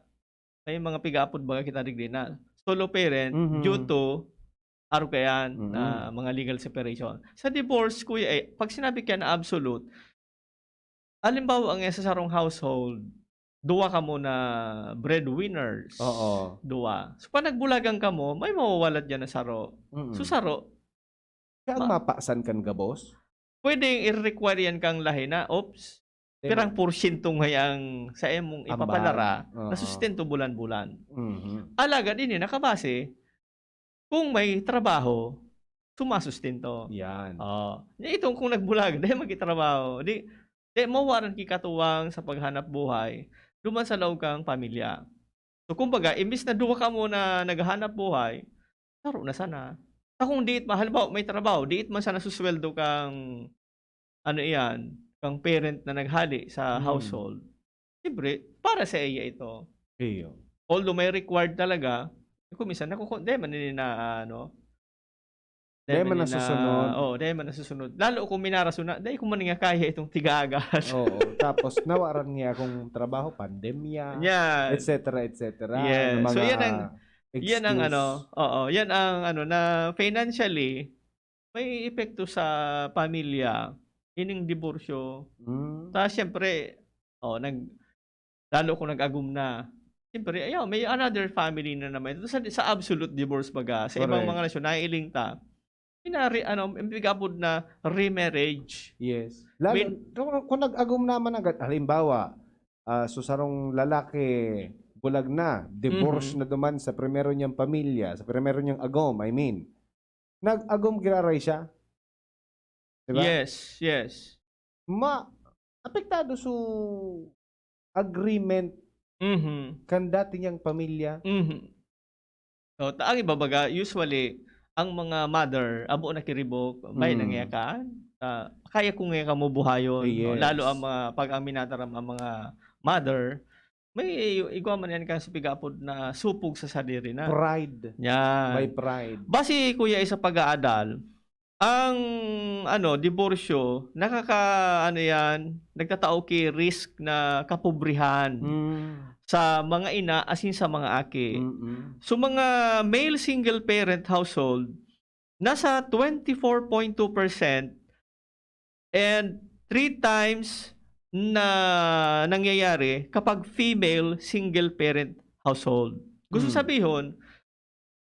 may mga pigaapod baga kita digdi na solo parent Mhm. due to arog kayan Mhm. na mga legal separation. Sa divorce, kuya, eh, pag sinabi kaya na absolute, halimbawa nga sa sarong household, duwa kamo na breadwinners. Oo. Duwa. So, pag nagbulagan kamo, may mawawalat dyan na saro. Mm-mm. So, saro, Kaya ang ma- mapasan kan gabos? Pwedeng i-require yan kang lahi na, oops, Diba? pirang porsyento nga yang sa imong Ambag. ipapalara Oo. na sustento bulan-bulan. Mhm. Alagad ini nakabase kung may trabaho, sumasustento. Yan. Oh, nya itong kung nagbulag, dahil magkitrabaho, di, di mawaran ki katuwang sa paghanap buhay, duman sa laog kang pamilya. So, kumbaga, imbis na duwa kamo na naghahanap buhay, saro na sana. Sa kung diit man, halimbawa, may trabaho, diit man sana susweldo kang, ano iyan, kang parent na naghali sa Hmm. household. Siyempre, para sa iya ito. Iyo. Although may required talaga, kung minsan, nakuku-, di man nila na, ano, Dai man na, nasusunod. Oh, dai man nasusunod. Lalo kung minarason na, dai ko man nga kaya itong tigagas. Oo, tapos nawaran niya akong trabaho, pandemya, Yan. et cetera, et cetera. Yes. Ano, So, mga yan ang- Yan ang excuse. ano, oo, yan ang ano, na financially, may epekto sa pamilya, ining diborsyo. Mm. Ta, siyempre, oh, nag, lalo kung nag-agom na. Siyempre, ayun, may another family na naman. Ito sa, sa absolute divorce baga, sa ibang Correct. mga nasyon, naiiling ta. Inari, ano, ang pigapod na remarriage. Yes. Lalo, Min- kung, kung nag-agom naman agad, halimbawa, ah, so sarong lalaki, bulag na, divorce Mhm. na duman sa primero niyang pamilya, sa primero niyang agom, I mean. Nag-agom giraray siya. Diba? Yes, yes. Ma, apektado su agreement Mhm. kan dati niyang pamilya. Mhm. So, ta-, ang iba baga, usually, ang mga mother, abo nakiribok, "Bay, Mm. nangyaya ka? Ah, kaya ko ngaya kamo buhayon." No? Yes. Lalo ang mga, pag ang minataram ang mga mother, may igwa man yan kan sa pigapod na supog sa sadiri na. Pride. Yan. By pride. Base, kuya, sa pag-aadal, ang, ano, diborsyo, nakaka-, ano yan, nagtatao ki risk na kapobrihan Mm. sa mga ina asin sa mga aki. Mm-mm. So, mga male single parent household, nasa twenty-four point two percent and three times na nangyayari kapag female single parent household. Gusto Hmm. sabihon,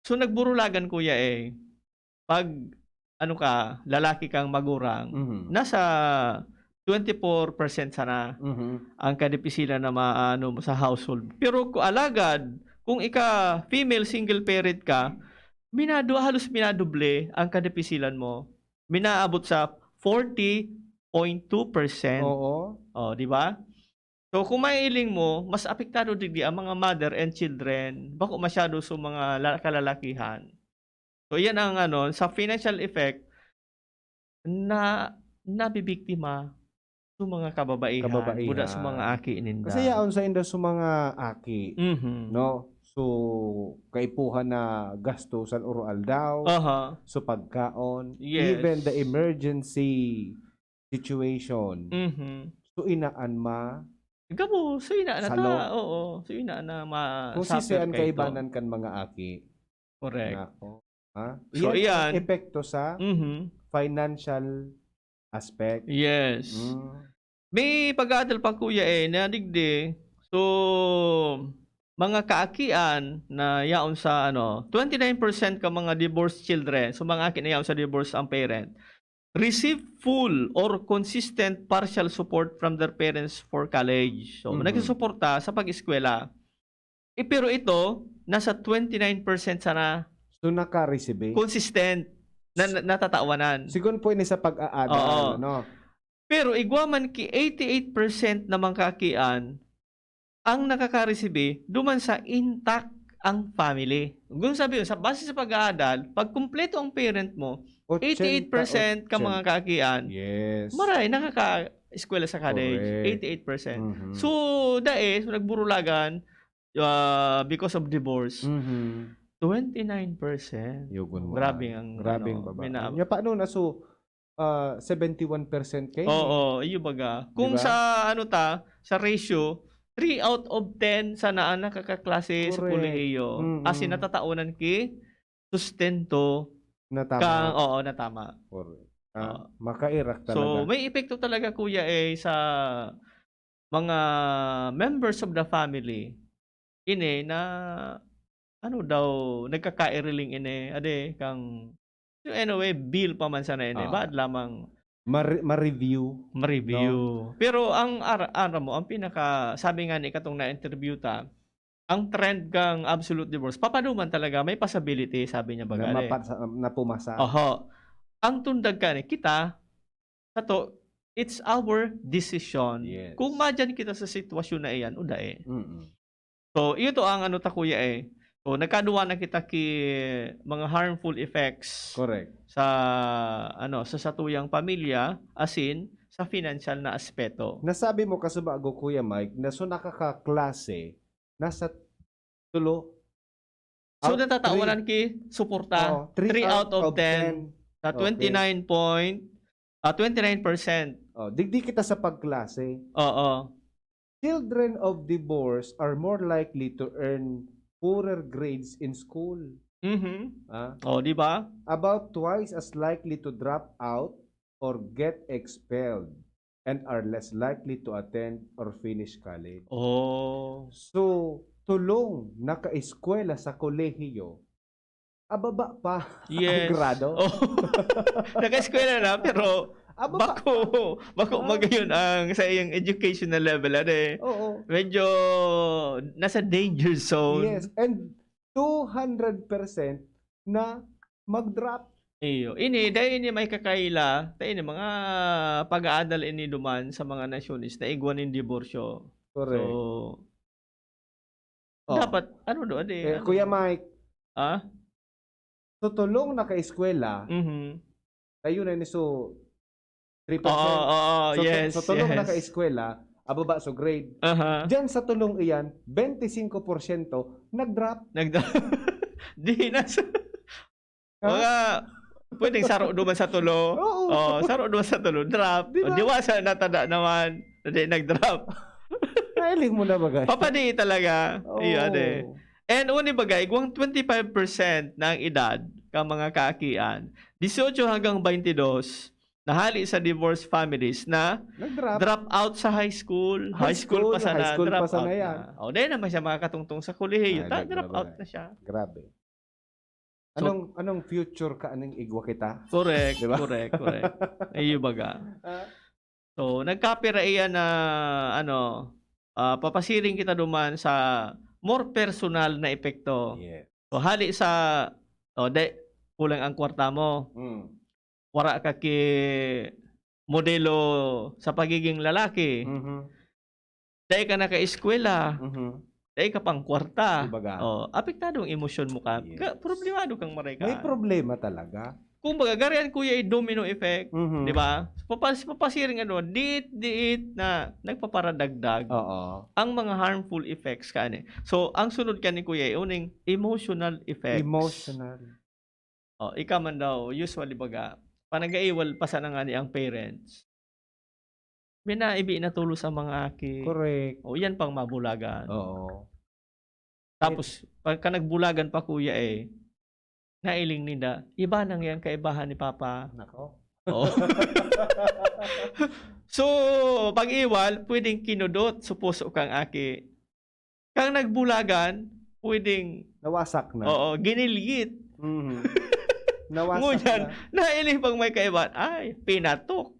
so nagburulagan, kuya, eh. Pag, ano ka, lalaki kang magurang, Mhm. nasa twenty-four percent sana Mhm. ang kadipisilan na maano mo sa household. Pero ku-, alagad, kung ika female single parent ka, minado-, halos minadoble ang kadipisilan mo. Minaabot sa forty point two percent. Oo. Oh, di ba? So, kung maiiling mo, mas apektado digdi ang mga mother and children, bako masyado sa mga la-, kalalakihan. So, yan ang ano, sa financial effect, na nabibiktima sa mga kababaihan, Kababaihan. Buda sa mga aki ninda. Kasi yaon sa inda sa mga aki, Mhm. no? So, kaipuhan na gastusan oro-aldaw, Aha. so pagkaon, Yes. even the emergency situation. Mhm. So, inaan ma, Gabo, so ina na Salo. ta. Oo, so ina na ma kung sisi an suffer kayo. Kaibanan kan mga aki. Correct. Nako. Ha? So, Yan ang iyan. epekto sa Mhm. financial aspect. Yes. Mm. May pag-aadal pa, kuya, eh, na digdi. So, mga kaakian na yaon sa, ano, twenty-nine percent ka mga divorced children, so mga aki na yaon sa divorce ang parent, receive full or consistent partial support from their parents for college. So, Mhm. nagsusuporta sa pag-eskwela. Eh, pero ito, nasa twenty-nine percent sana So, naka-receive. consistent na, na natatawanan. Sigon po ini sa pag-aadal, Oo. ano? Pero igwa man ki eighty-eight percent na mga kaakian ang nakaka-receive duman sa intact ang family. Kung sabi yun, sa base sa pag-aadal, pag kumpleto ang parent mo, eighty-eight percent ka mga kaakian, Yes. maray, nakaka-eskwela sa college. Correct. Eighty-eight percent. Mhm. So, dai, so nagburulagan uh, because of divorce, Mhm. twenty-nine percent. Yugon mo. Grabe ang, Grabe ano, ang baba. mina- Nya, paano na so, ah, seventy-one percent kayo? Oo, iyo baga. Kung Di ba? Sa, ano ta, sa ratio, three out of ten sana ang nakakaklase sa Correct. kolehiyo. Mm-mm. As in, natataonan ki sustento Na tama. kang, oo, na tama. Correct. Ah, Oo. Makairak talaga. So, may epekto talaga, kuya, eh, sa mga members of the family. Ini na, ano daw, nagkakairiling ini. Ade, kang, yung anyway, bill pa man sana ini. Ah. Baad lamang Mar- ma-review. ma-review. Pero ang ar-, aram mo, ang pinaka, sabi nga ni katong na-interview ta, ang trend kang absolute divorce, papaduman talaga, may possibility, sabi niya Na, baga. Eh. mapasa- na pumasa. Oho. Ang tundag ka ni, kita, sato, it's our decision. Yes. Kung madyan kita sa sitwasyon na iyan, o dai. Mm-mm. So, iyo to ang ano ta, kuya, eh. So, nagkaduwa na kita ki mga harmful effects Correct. sa, ano, sa satuyang pamilya, asin sa financial na aspeto. Nasabi mo kasubago, Kuya Mike, na so nakakaklase, nasa tulo. So, out- natatawanan ki suporta, Oh, three out of ten. Sa Okay. twenty-nine point, ah, twenty-nine percent. Oh, digdi kita sa pagklase. Oo. Children of divorce are more likely to earn poorer grades in school. Mhm. Ah? Oh, di ba? About twice as likely to drop out or get expelled and are less likely to attend or finish college. Oh. So, tolong nakaeskwela sa kolehiyo, ababa pa ang Yes. grado. Oh. Nakaeskwela na, pero Ababa bako, bako Ah. magayon ang sa iyang educational level, ano eh. Oo. Medyo nasa danger zone. Yes, and two hundred percent na mag-drop. Iyo. Ini, dahil ini may kakaila, ta ini mga pag-aadal ini duman sa mga nasyones na igwa nin diborsyo. Correct. So, Oh. dapat, ano do, adi, Eh, ano? Kuya Mike, Ah? so tolong nakaeskwela, Mhm. tayo na ni so three percent. Oo, oo, So, to- yes, so tolong yes. nakaeskwela, ababa so grade. Aha. Diyan sa tolong iyan, twenty-five percent nag-drop. Nag-, di na sa Ha? Mga, pwedeng saro duman sa tulo. Oo. Oh, saro duman sa tulo. Drop. Di ba? O, diwasa na tada naman. Hindi, nag-drop. Nailing mo na bagay. Papadi talaga. Oo. Iyo, ade. And uni bagay, igwang twenty-five percent na ang edad ka mga kaakian, dieciocho hanggang twenty-dos, nahali sa divorced families na Nag-drop. drop out sa high school. High High school school, pa sana, high school drop pa sana out yan. na. O, dahil naman siya makakatungtong sa kolehiyo, Ay, ta-, nag-, drop out nag-, na siya. Grabe. So, Anong, anong future ka, anong igwa kita? Correct, Di ba? correct, correct. Iyo baga. Ah. So, nagkapira iyan na, ano, ah, papasiring kita duman sa more personal na epekto. Yes. So, hali sa, oh, de, kulang ang kwarta mo. Mm. Wara ka ki modelo sa pagiging lalaki. Mhm. Dai ka nakaeskwela. Mhm. Dai ka pang kwarta. Kumbaga. Oh, apektado ang emosyon mo ka. Yes. Ka-, problemado kang maray ka. May problema talaga. Kumbaga, gari an kuya, eh, domino effect, Mhm. di ba? Papas-, papasiring ano, diit, diit na nagpaparadagdag Oo. ang mga harmful effects ka ani. So, ang sunod ka ni kuya, eh, uning emotional effects. Emotional. Oh, ika man daw, usually baga, panagaiwal pa sana ngani ang parents. Minaibi na tolos ang mga aki. Correct. O, yan pang mabulagan. Oo. Tapos, pagka nagbulagan pa, kuya, eh, nailing ninda, "Iba nang yan kaibahan ni Papa." Nako. Oo. So, pag-iwal, pwedeng kinudot sa puso kang aki. Kang nagbulagan, pwedeng Nawasak na. Oo, ginilyit. Mhm. Nawasak Ngunyan, na. nailing pang may kaibahan, ay, pinatok.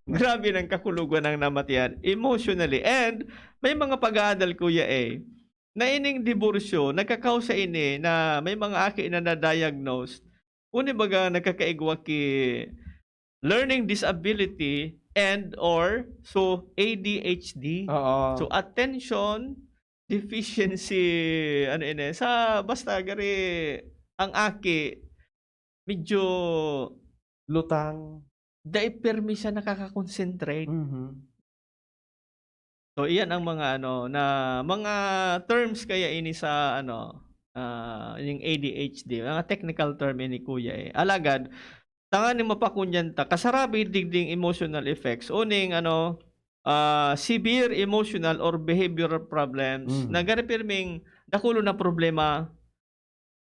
Grabe ng kakulogan ng namatian, emotionally. And may mga pag-aadal, Kuya A, na ining diborsyo, nagkakausa ini na may mga aki na na-diagnosed, uni baga nagkakaigwa ki learning disability and or so A D H D. Oo. So, attention deficiency, ano ini, sa basta gari ang aki, medyo Lutang. dai pirmi siya nakaka-concentrate. Mhm. So, iyan ang mga ano, na mga terms kaya ini sa ano, ah, yung A D H D. Mga technical term ini, Kuya, eh. Alagad, tanganing mapakunyan ta, kasarabi digding emotional effects, uning ano, ah, severe emotional or behavioral problems, Mm. na gari pirming dakulo na problema,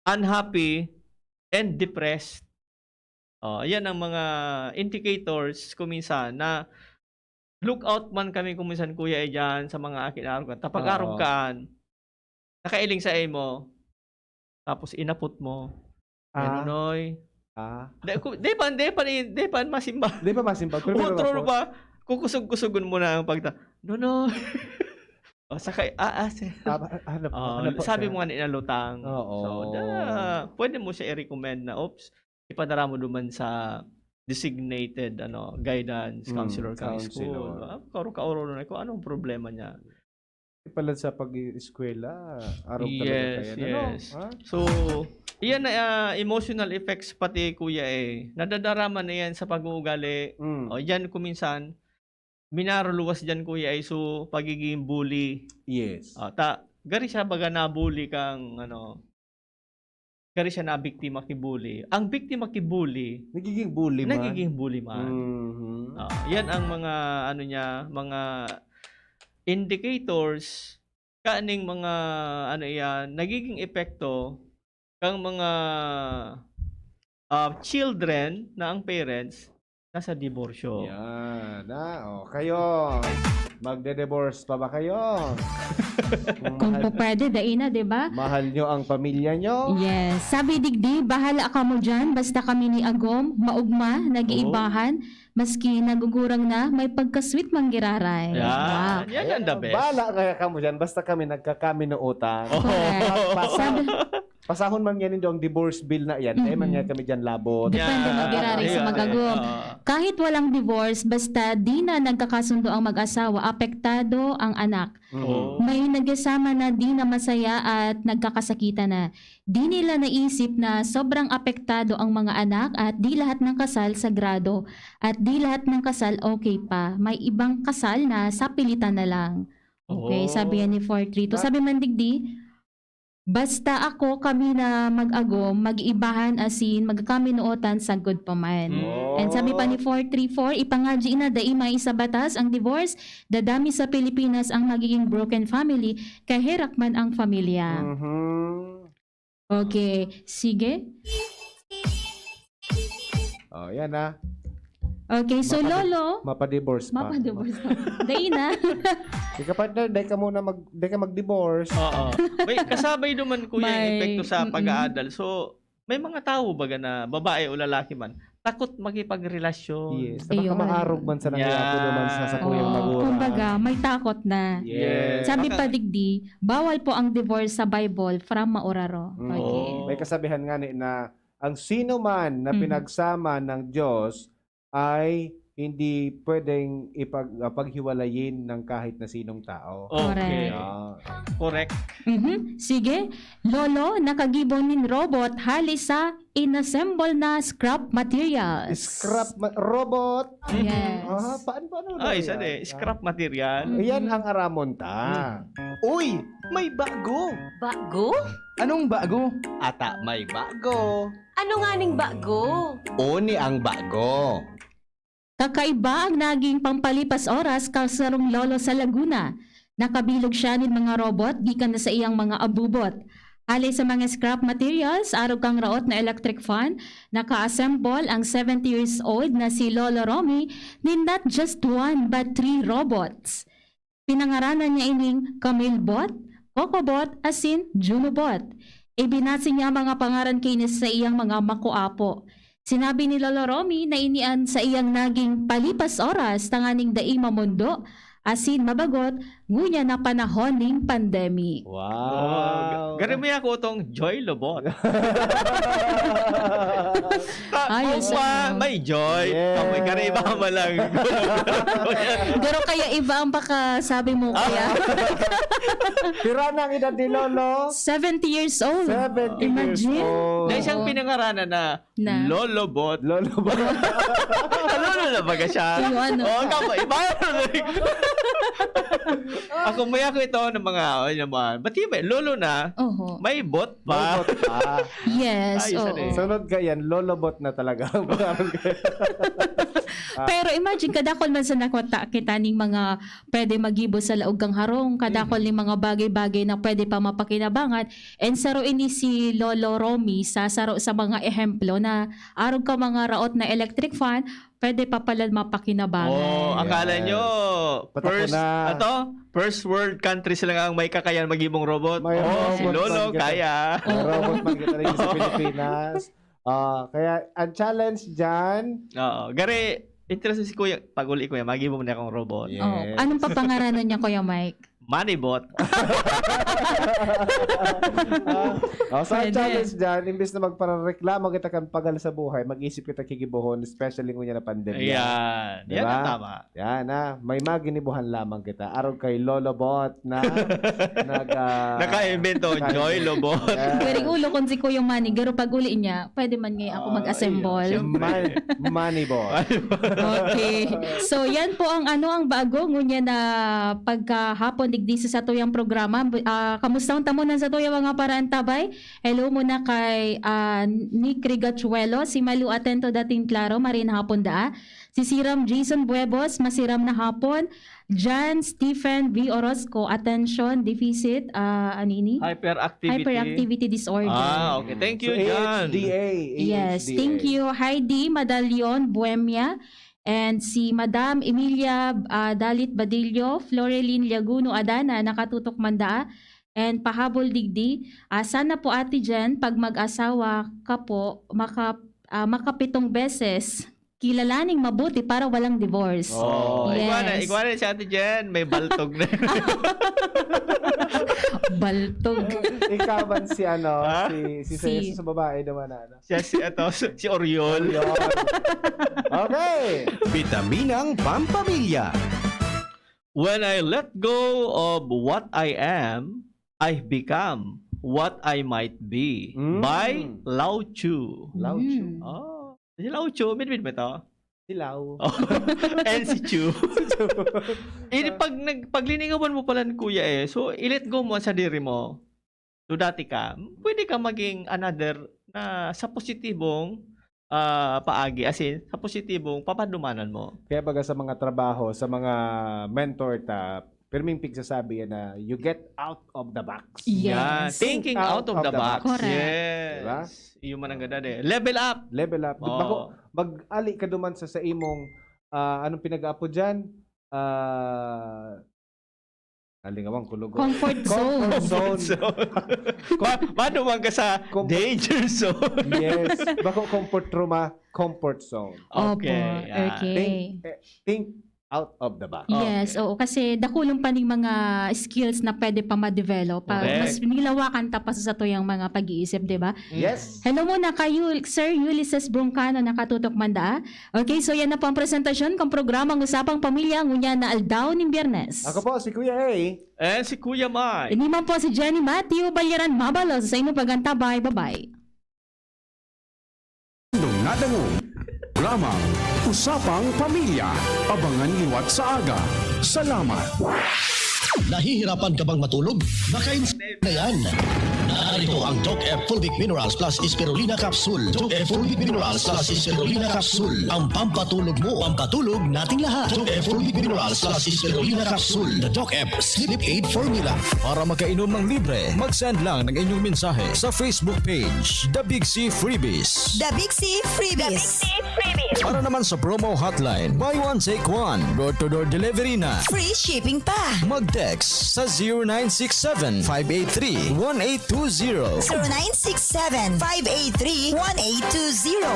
unhappy, and depressed. Oh, ayan ang mga indicators kung minsan na look out man kami kung minsan, Kuya, eh, dyan sa mga aki na arog ka. Ta pag-arog Oo. kaan, nakailing sa imo, tapos inapot mo. Ah. Yan, Nonoy. Ah. Di, ku-, di pa, di pa, di pa masimba. Di pa masimba, pero Utro pinapapot. pa, kukusog-kusogon mo na ang pagta-, "Nonoy." O, saka, ah, ah, si-, Ah, ba-, hanap, oh, hanap po sabi siya. mo nga ni na lutang. Oo. So, da, pwede mo siya i-recommend na, oops, ipadara mo duman sa designated, ano, guidance Mm, counselor ka counselor. school. Ah, kauro-kauro na kung anong problema niya. Pala sa pag-eskwela, araw talaga Yes, yan, ano? yes. Ha? So, iyan na, ah, emotional effects pati, Kuya, eh. Nadadarama na yan sa pag-uugali. Mm. O, yan kung minsan, minaruluwas dyan, Kuya, eh, so, pagiging bully. Yes. Ah, ta-, gari siya baga na-bully kang, ano, kari siya nabiktima ki bully. Ang biktima ki bully, Nagiging bully man. nagiging bully man. Mhm. Ah, yan ang mga, ano niya, mga indicators kaning mga, ano iyan, nagiging epekto kang mga, ah, children na ang parents nasa diborsyo. Yan, ah, oh, kayo, magde-divorce pa ba kayo? Kung Kung mahal, po pwede, dai na, di ba? mahal nyo ang pamilya nyo? Yes. Sabi digdi, "Bahala kamo dyan, basta kami ni Agom, maugma, nag-iibahan, maski nagugurang na, may pagka-sweet man giraray." Yan. Wow. Yan ang the best. Bahala kaya kamo dyan, basta kami nagkakaminuotan. Oh. Correct. Basta Sabi, Pasahon man niya nindo ang divorce bill na iyan, dai man Mhm. niya kami diyan labot. Depende Yeah. man giraray sa Yeah. mag-agom. Oo. Kahit walang divorce, basta di na nagkakasundo ang mag-asawa, apektado ang anak. Mhm. Oh. May nagsasama na di na masaya at nagkakasakitan na. Di nila naisip na sobrang apektado ang mga anak at di lahat ng kasal sagrado at di lahat ng kasal okay pa. May ibang kasal na sapilitan na lang. Okay, sabi Oh. yan ni four three two. Ba- Sabi man digdi, "Basta ako, kami na mag-agom, mag-iibahan asin magkakaminuotan sagkod pa man." Mm. And sabi pa ni Oh. four three four, "Ipangadyi na dai maisa batas ang divorce, dadami sa Pilipinas ang magiging broken family, kaherak man ang pamilya." Mhm. Okay, sige. Oh, yan ah. Okay, so Mapadi-, Lolo, mapadivorce pa. mapadivorce pa. Dai na. Ika partner, dai ka muna mag, dai ka mag-divorce. Oo. May kasabay naman, kuya, yung May, epekto sa mm-mm. pag-aadal. So, may mga tao baga na babae o lalaki man, takot makipagrelasyon. Yes, baka Ayun. maarog man sa nangyayari Yeah. naman sa, sa kuyang Oo, magura. kumbaga, may takot na. Yes. Sabi Baka pa digdi, "Bawal po ang divorce sa Bible from mauraro." Mm. Okay. Oh. May kasabihan nga ni na ang sino man na Mhm. pinagsama ng Diyos ay hindi pwedeng ipag-, ah, paghiwalayin ng kahit na sinong tao. Okay. Okay. Ah. Correct. Mhm. Sige. Lolo, nakagibo nin robot hali sa inassemble na scrap materials. Scrap ma-, robot. Mhm. Yes. Ah, paan, paano na Ah, isa yan? din. Ah. Scrap material. Mhm. Iyan ang aramon ta. Hmm. Uy, may bago! Bago? Anong bago? Ata may bago. Ano nganing bago? Oni ang bago. Kakaiba ang naging pampalipas oras kan sarong lolo sa Laguna. Nakabilog siya nin mga robot gikan na sa iyang mga abubot. Hali sa mga scrap materials, arog kan raot na electric fan, naka-assemble ang seventy years old na si Lolo Romy nin not just one but three robots. Pinangaranan niya ining Camille Bot, Coco Bot, asin Juno Bot. Ibinase niya ang mga pangaran kaini sa iyang mga makuapo. Sinabi ni Lolo Romy na ini an saiyang naging palipas oras tanganing dai mamondo asin mabagot ngunyan na panahon nin pandemic. Wow. Oh, ga-, gari mo yan, Kutong Joy Lobot. Ka-, Ayos, kung ma-, ano. may joy, Yes. amoy kariba mo lang. Pero kaya iba ang pakasabi mo, Ah. kuya. Pira na ang edad ni Lolo? Seventy years old. Seventy years Imagine. old. Dahil siyang Oo. pinangaranan na Na? Lolo Bot. Lolo Bot. Ah, Lolo na baga siya? Yung ano. Oo, tama. Iba yun. Ako, may ako ito ng mga, ano naman. Ba't yun ba? Lolo na? Oho. May bot pa. May bot pa. Yes, Ayos oo. na eh. Sunod ka yan, Lolo Bot na talaga. Ah. Pero imagine, kadakol man sa nakwata kita ning mga pwede magibo sa laog kang harong, kadakol Mhm. ning mga bagay-bagay na pwede pa mapakinabangan. And saro ini si Lolo Romy sa saro sa mga ehemplo na arog ka mga raot na electric fan, pwede pa pala mapakinabangan. Oh, akala Yes. nyo, Patak ko first, na. ato? First world countries lang ang may kakayan magibong robot. May Oh, si robot Lolo, man kita. kaya. May Oo. robot man kita rin sa Pilipinas. Ah, kaya ang challenge dyan, Oo. Gari, interesting si Kuya. Pag uli, Kuya, magibo mo na akong robot. Yes. Oh, anong papangaranan niya, Kuya Mike? Moneybot. Ah, oh, so ang Pwede. challenge dyan, imbis na magparareklamo kita kan pagal sa buhay, mag-isip kita kigibohon, especially ngunyan na pandemya. Ayan. Di Yan ba? ang tama. Yan, ah. May maginibuhan lamang kita. Arog kay Lolo Bot na nag, ah, Naka-invento, naka-invento. Joy Lobot. Yan. Pwedeng ulo kung si Kuya Manny, pero pag uli niya, pwede man ngayon ako Ah, mag-assemble. iya, siyempre. Man-, Moneybot. Okay. So, yan po ang ano, ang bago ngunyan na pagkahapon, Di sa satuyang programa. Ah, kamustahon ta muna sa tuyang mga paraantabay. Hello muna kay, ah, Nick Rigachuelo, si Malu Atento dating klaro, marin hapon daa. Si Siram Jason Buebos, masiram na hapon. Jan Stephen V Orozco, attention deficit, ah, ano ini? Hyperactivity. Hyperactivity disorder. Ah, okay. Thank you, So, Jan. A H D A. Yes, A H D A. Thank you, Heidi Madalion Buemia, and si Madam Emilia, ah, Dalit Badillo, Florelin Liaguno Adana, nakatutok man daa, and pahabol digdi. Ah, sana po, Ate Jen, pag mag-asawa ka po, maka, ah, makapitong beses, kilalaning mabuti para walang divorce. Oh. Ikaw na, Yes. ikaw na si Ate Jen, may baltog na. Baltog. Ikaw man si ano, Ha? si, si, Si- sa babae naman na ano. Siya si, ito, si Oriol. Yun. Okay. Bitaminang Pampamilya. When I let go of what I am, I become what I might be. Mm. By Lao Tzu. Lao Tzu. Mm. Oh, si Lao Tzu, midmid mo ito? Silaw. Oh. And si Tzu. Ini, pag, nag, pag liningawan mo pala ni Kuya eh, so i-let go mo ang sadiri mo. So dati ka, pwede ka maging another na sa positibong ah, paagi, as in, sa positibong papadumanan mo. Kaya baga sa mga trabaho, sa mga mentor ta, pirming pigsasabi yan na you get out of the box. Yes. Yan. Thinking out, of the box. Correct. Yes. Diba? Yung mananggada eh. Level up. Level up. Oo. Bako, mag-ali ka duman sa, sa imong, ah, anong pinag-aapo dyan? Ah, nalingawang kulugo. Comfort zone. Comfort zone. So, ma- maduman ka sa Com- danger zone. Yes. Bako comfort room, ah. Comfort zone. Opo, Okay, yan. okay. Think, eh, think out of the box. Yes, Okay. Oo. Kasi dakulong pa ning mga skills na pwede pa ma-develop. Pa, Correct. Mas nilawakan ta pa sa satuyang mga pag-iisip, di ba? Yes. Hello muna kay Yul- Sir Ulysses Broncano, nakatutok man daa. Okay, so yan na po ang presentasyon kan programang Usapang Pamilya ngunyan na aldaw nin Biyernes. Ako po, si Kuya A. And si Kuya Mike. Ini man po si Jenny Matthew Balyaran Mabalos sa inyong pag-antabay. Bye-bye. Nung nadangog, programang Usapang Pamilya. Abangan liwat sa aga. Salamat. Nahihirapan ka bang matulog? Baka ins- na yan. Narito ang Doc F Fulvic Minerals Plus Spirulina Capsule. Doc F Fulvic Minerals Plus Spirulina Capsule. Ang pampatulog mo, pampatulog nating lahat. Doc F Fulvic Minerals Plus Spirulina Capsule. The Doc F Sleep Aid Formula. Para makainom ng libre, mag-send lang ng inyong mensahe sa Facebook page, The Big C Freebies. The Big C Freebies. Para naman sa promo hotline, buy one, take one, door-to-door delivery na. Free shipping pa. Mag-text sa zero nine six seven, five eight three, one eight two zero. zero nine six seven, five eight three, one eight two zero.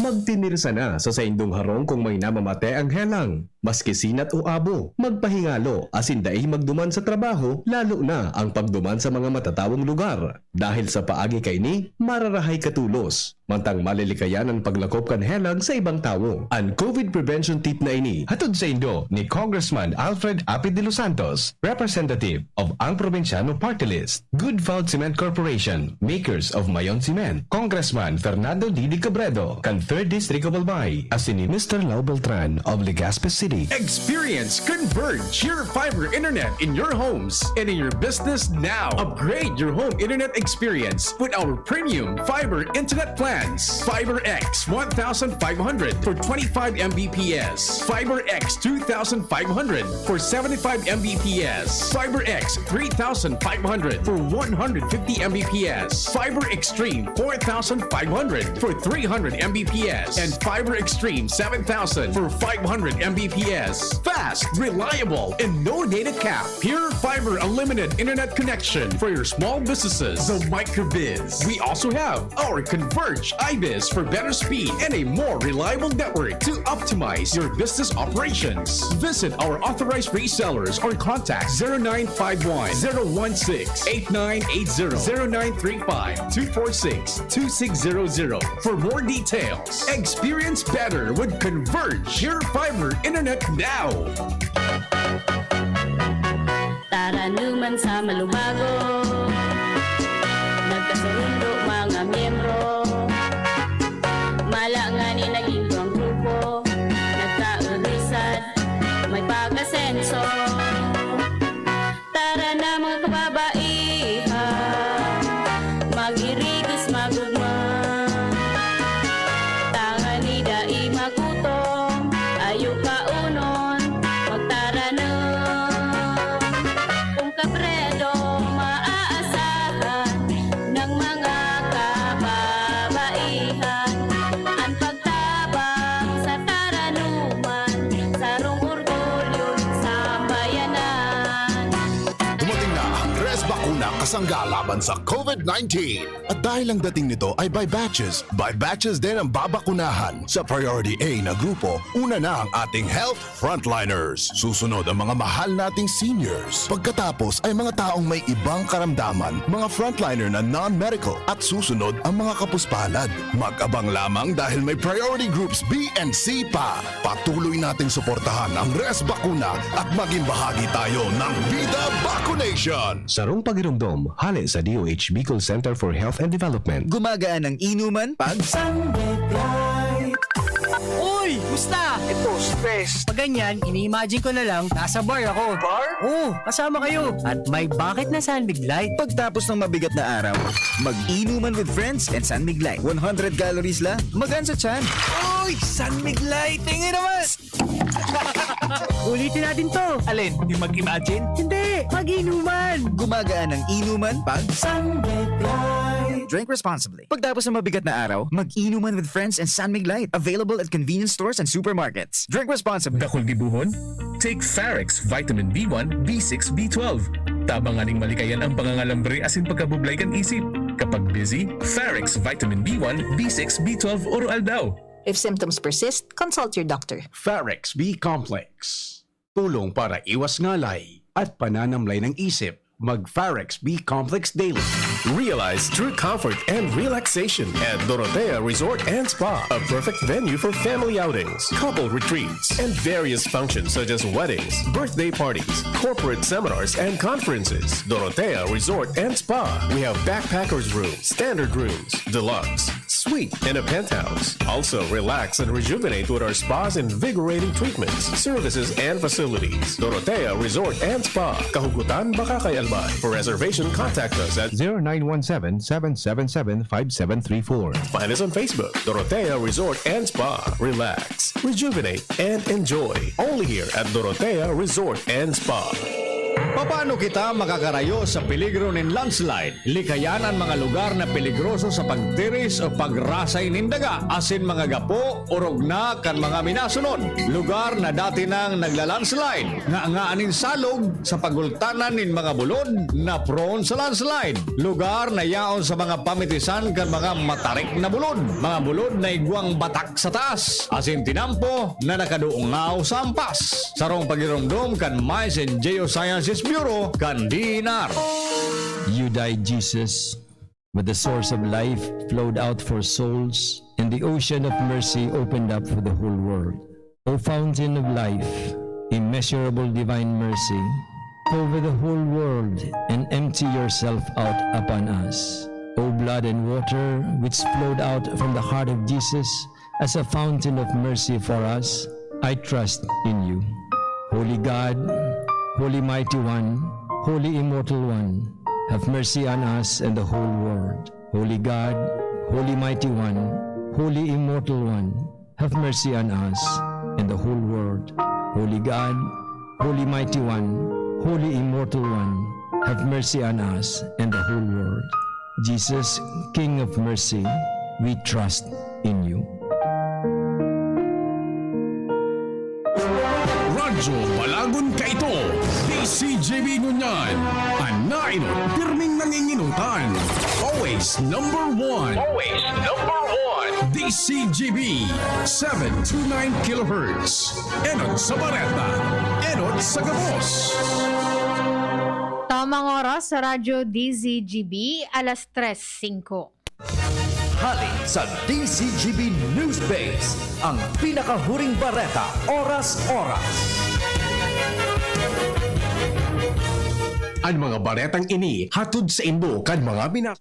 Magtinirsa na sa saindong harong kung may namamate ang helang. Maski sinat o abo, magpahingalo asin dai magduman sa trabaho, lalo na ang pagduman sa mga matatawong lugar. Dahil sa paagi kaini, mararahay ka tolos. Mantang malilikayan an paglakop kan helang sa ibang tawo. An COVID prevention tip na ini hatod saindo ni Congressman Alfred Apid de los Santos, representative of Ang Probinsyano Party List. Good Found Cement Corporation, makers of Mayon Cement. Congressman Fernando Didi Cabredo, kan Third District of Albay. Asin ni Mister Lau Beltran of Legazpi City. Experience Converge Pure Fiber Internet in your homes and in your business now. Upgrade your home internet experience with our premium fiber internet plans. Fiber X one thousand five hundred for twenty-five M B P S. Fiber X two thousand five hundred for seventy-five M B P S. Fiber X three thousand five hundred for one hundred fifty M B P S. Fiber Extreme four thousand five hundred for three hundred M B P S. And Fiber Extreme seven thousand for five hundred M B P S. Fast, reliable, and no data cap. Pure Fiber Unlimited Internet Connection for your small businesses. The Microbiz. We also have our Converge iBiz for better speed and a more reliable network to optimize your business operations. Visit our authorized resellers or contact zero nine five one, zero one six, eight nine eight zero, zero nine three five, two four six, two six zero zero for more details. Experience better with Converge Pure Fiber Internet now. Taranuman sa malubago, nagkasundo mga miyembro. Mala nga ni naging duwang grupo, nagkaurisan, may pag-asenso. sangga laban sa COVID nineteen. At dahil ang dating nito ay by batches, by batches din ang babakunahan. Sa Priority A na grupo, una na ang ating health frontliners. Susunod ang mga mahal nating seniors. Pagkatapos ay mga taong may ibang karamdaman, mga frontliner na non-medical, at susunod ang mga kapuspalad. Mag-abang lamang dahil may priority groups B and C pa. Patuloy nating suportahan ang Res Bakuna at maging bahagi tayo ng Vida Vacunation. Sarong pagiromdom, hale sa D O H Bicol Center for Health and Development. Gumagaan ang inuman pag Sunlight. Uy! Musta? Ito, stress. Pag ganyan, ini-imagine ko na lang, nasa bar ako. Bar? Oo, kasama kayo. At may bakit na San Mig Light. Pagtapos ng mabigat na araw, mag-inuman with friends and San Mig Light. One hundred calories lang, magaan sa tiyan. Uy! San Mig Light! Tingin naman! Ulitin natin to. Alin? Yung mag-imagine? Hindi! Mag-inuman! Gumagaan ang inuman pag San Mig Light. Drink responsibly. Pagtapos ng mabigat na araw, mag-inuman with friends and San Mig Light. Available at convenience stores and supermarkets. Drink responsibly. Dakul gibuhon? Take Farex Vitamin B one, B six, B twelve. Tabang nganing malikayan ang pangangalambre asin pagkabublay kan isip. Kapag busy, Farex Vitamin B one, B six, B twelve, Oro Aldaw. If symptoms persist, consult your doctor. Farex B Complex. Tulong para iwas ngalay at pananamlay ng isip. Mag Farex B Complex daily. Realize true comfort and relaxation at Dorotea Resort and Spa, a perfect venue for family outings, couple retreats, and various functions such as weddings, birthday parties, corporate seminars, and conferences. Dorotea Resort and Spa. We have backpackers room, standard rooms, deluxe, suite, and a penthouse. Also, relax and rejuvenate with our spa's invigorating treatments, services, and facilities. Dorotea Resort and Spa, Kahugutan, Bacacay, Albay. For reservation, contact us at zero nine one seven, seven seven seven, five seven three four. Find us on Facebook, Dorotea Resort and Spa. Relax, rejuvenate, and enjoy. Only here at Dorotea Resort and Spa. Paano kita makakarayo sa peligro nin landslide? Likayan an mga lugar na peligroso sa pagtiris o pagrasay nin daga, asin mga gapo, orog na kan mga minasunod. Lugar na dati nang nagla-landslide, nganga nin salog sa pagultanan nin mga bulod na prone sa landslide. Lugar na yaon sa mga pamitisan kan mga matarik na bulod, mga bulod na igwang batak sa taas, asin tinampo na nakadungaw sa ampas. Sarong pagiromdom kan Mines and Geosciences Bureau kan D E N R. You died, Jesus, but the source of life flowed out for souls, and the ocean of mercy opened up for the whole world. O fountain of life, immeasurable divine mercy, cover the whole world and empty yourself out upon us. O blood and water which flowed out from the heart of Jesus, as a fountain of mercy for us, I trust in you. Holy God, Holy Mighty One, Holy Immortal One, have mercy on us and the whole world. Holy God, Holy Mighty One, Holy Immortal One, have mercy on us and the whole world. Holy God, Holy Mighty One, Holy Immortal One, have mercy on us and the whole world. Jesus, King of Mercy, we trust in you. Radyo Balagon Kaito, D C G B ngunyan, an nainot, pirming nanginginotan. Always number one. Always number one. D C G B, seven two nine kilohertz. Enot sa bareta, enot sa gabos. Tamang oras sa Radyo D Z G B, alas tres singko. Hali sa D Z G B News Base, ang pinakahuring bareta, oras-oras. An mga baretang ini hatod saindo kan mga bina-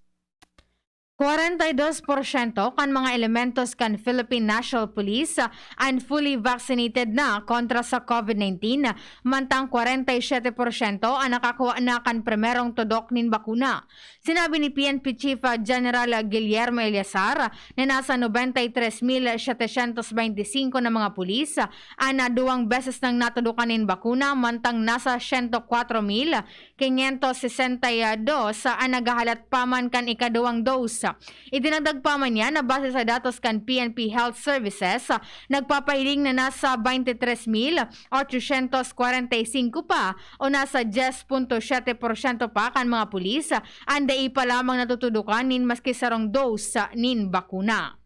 Kwarenta y dos porsyento kan mga elementos kan Philippine National Police an fully vaccinated na kontra sa COVID nineteen, mantang kwarenta y siyete porsyento an nakakuha na kan primerong tudok nin bakuna. Sinabi ni P N P Chief General Guillermo Eleazar na nasa nobenta y tres mil setecientos veinticinco na mga pulis an duwang beses nang natudukan nin bakuna, mantang nasa siyento kwatro mil quinientos sesenta y dos an naghahalat pa man kan ikaduwang dose Idinagdag pa man niya na base sa datos kan P N P Health Services, nagpapahiling na nasa twenty-three mil ochocientos kwarenta y cinco pa o nasa diyes punto siyete porsyento pa kan mga pulis an dai pa lamang natutudokan nin maski sarong dose nin bakuna.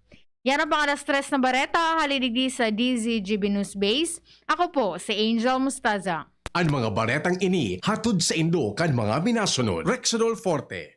Yan ang pang alas tres na bareta, hali digdi sa D Z G B News Base. Ako po si Angel Mustaza. An mga baretang ini hatod saindo kan mga minasunod. Rexidol Forte,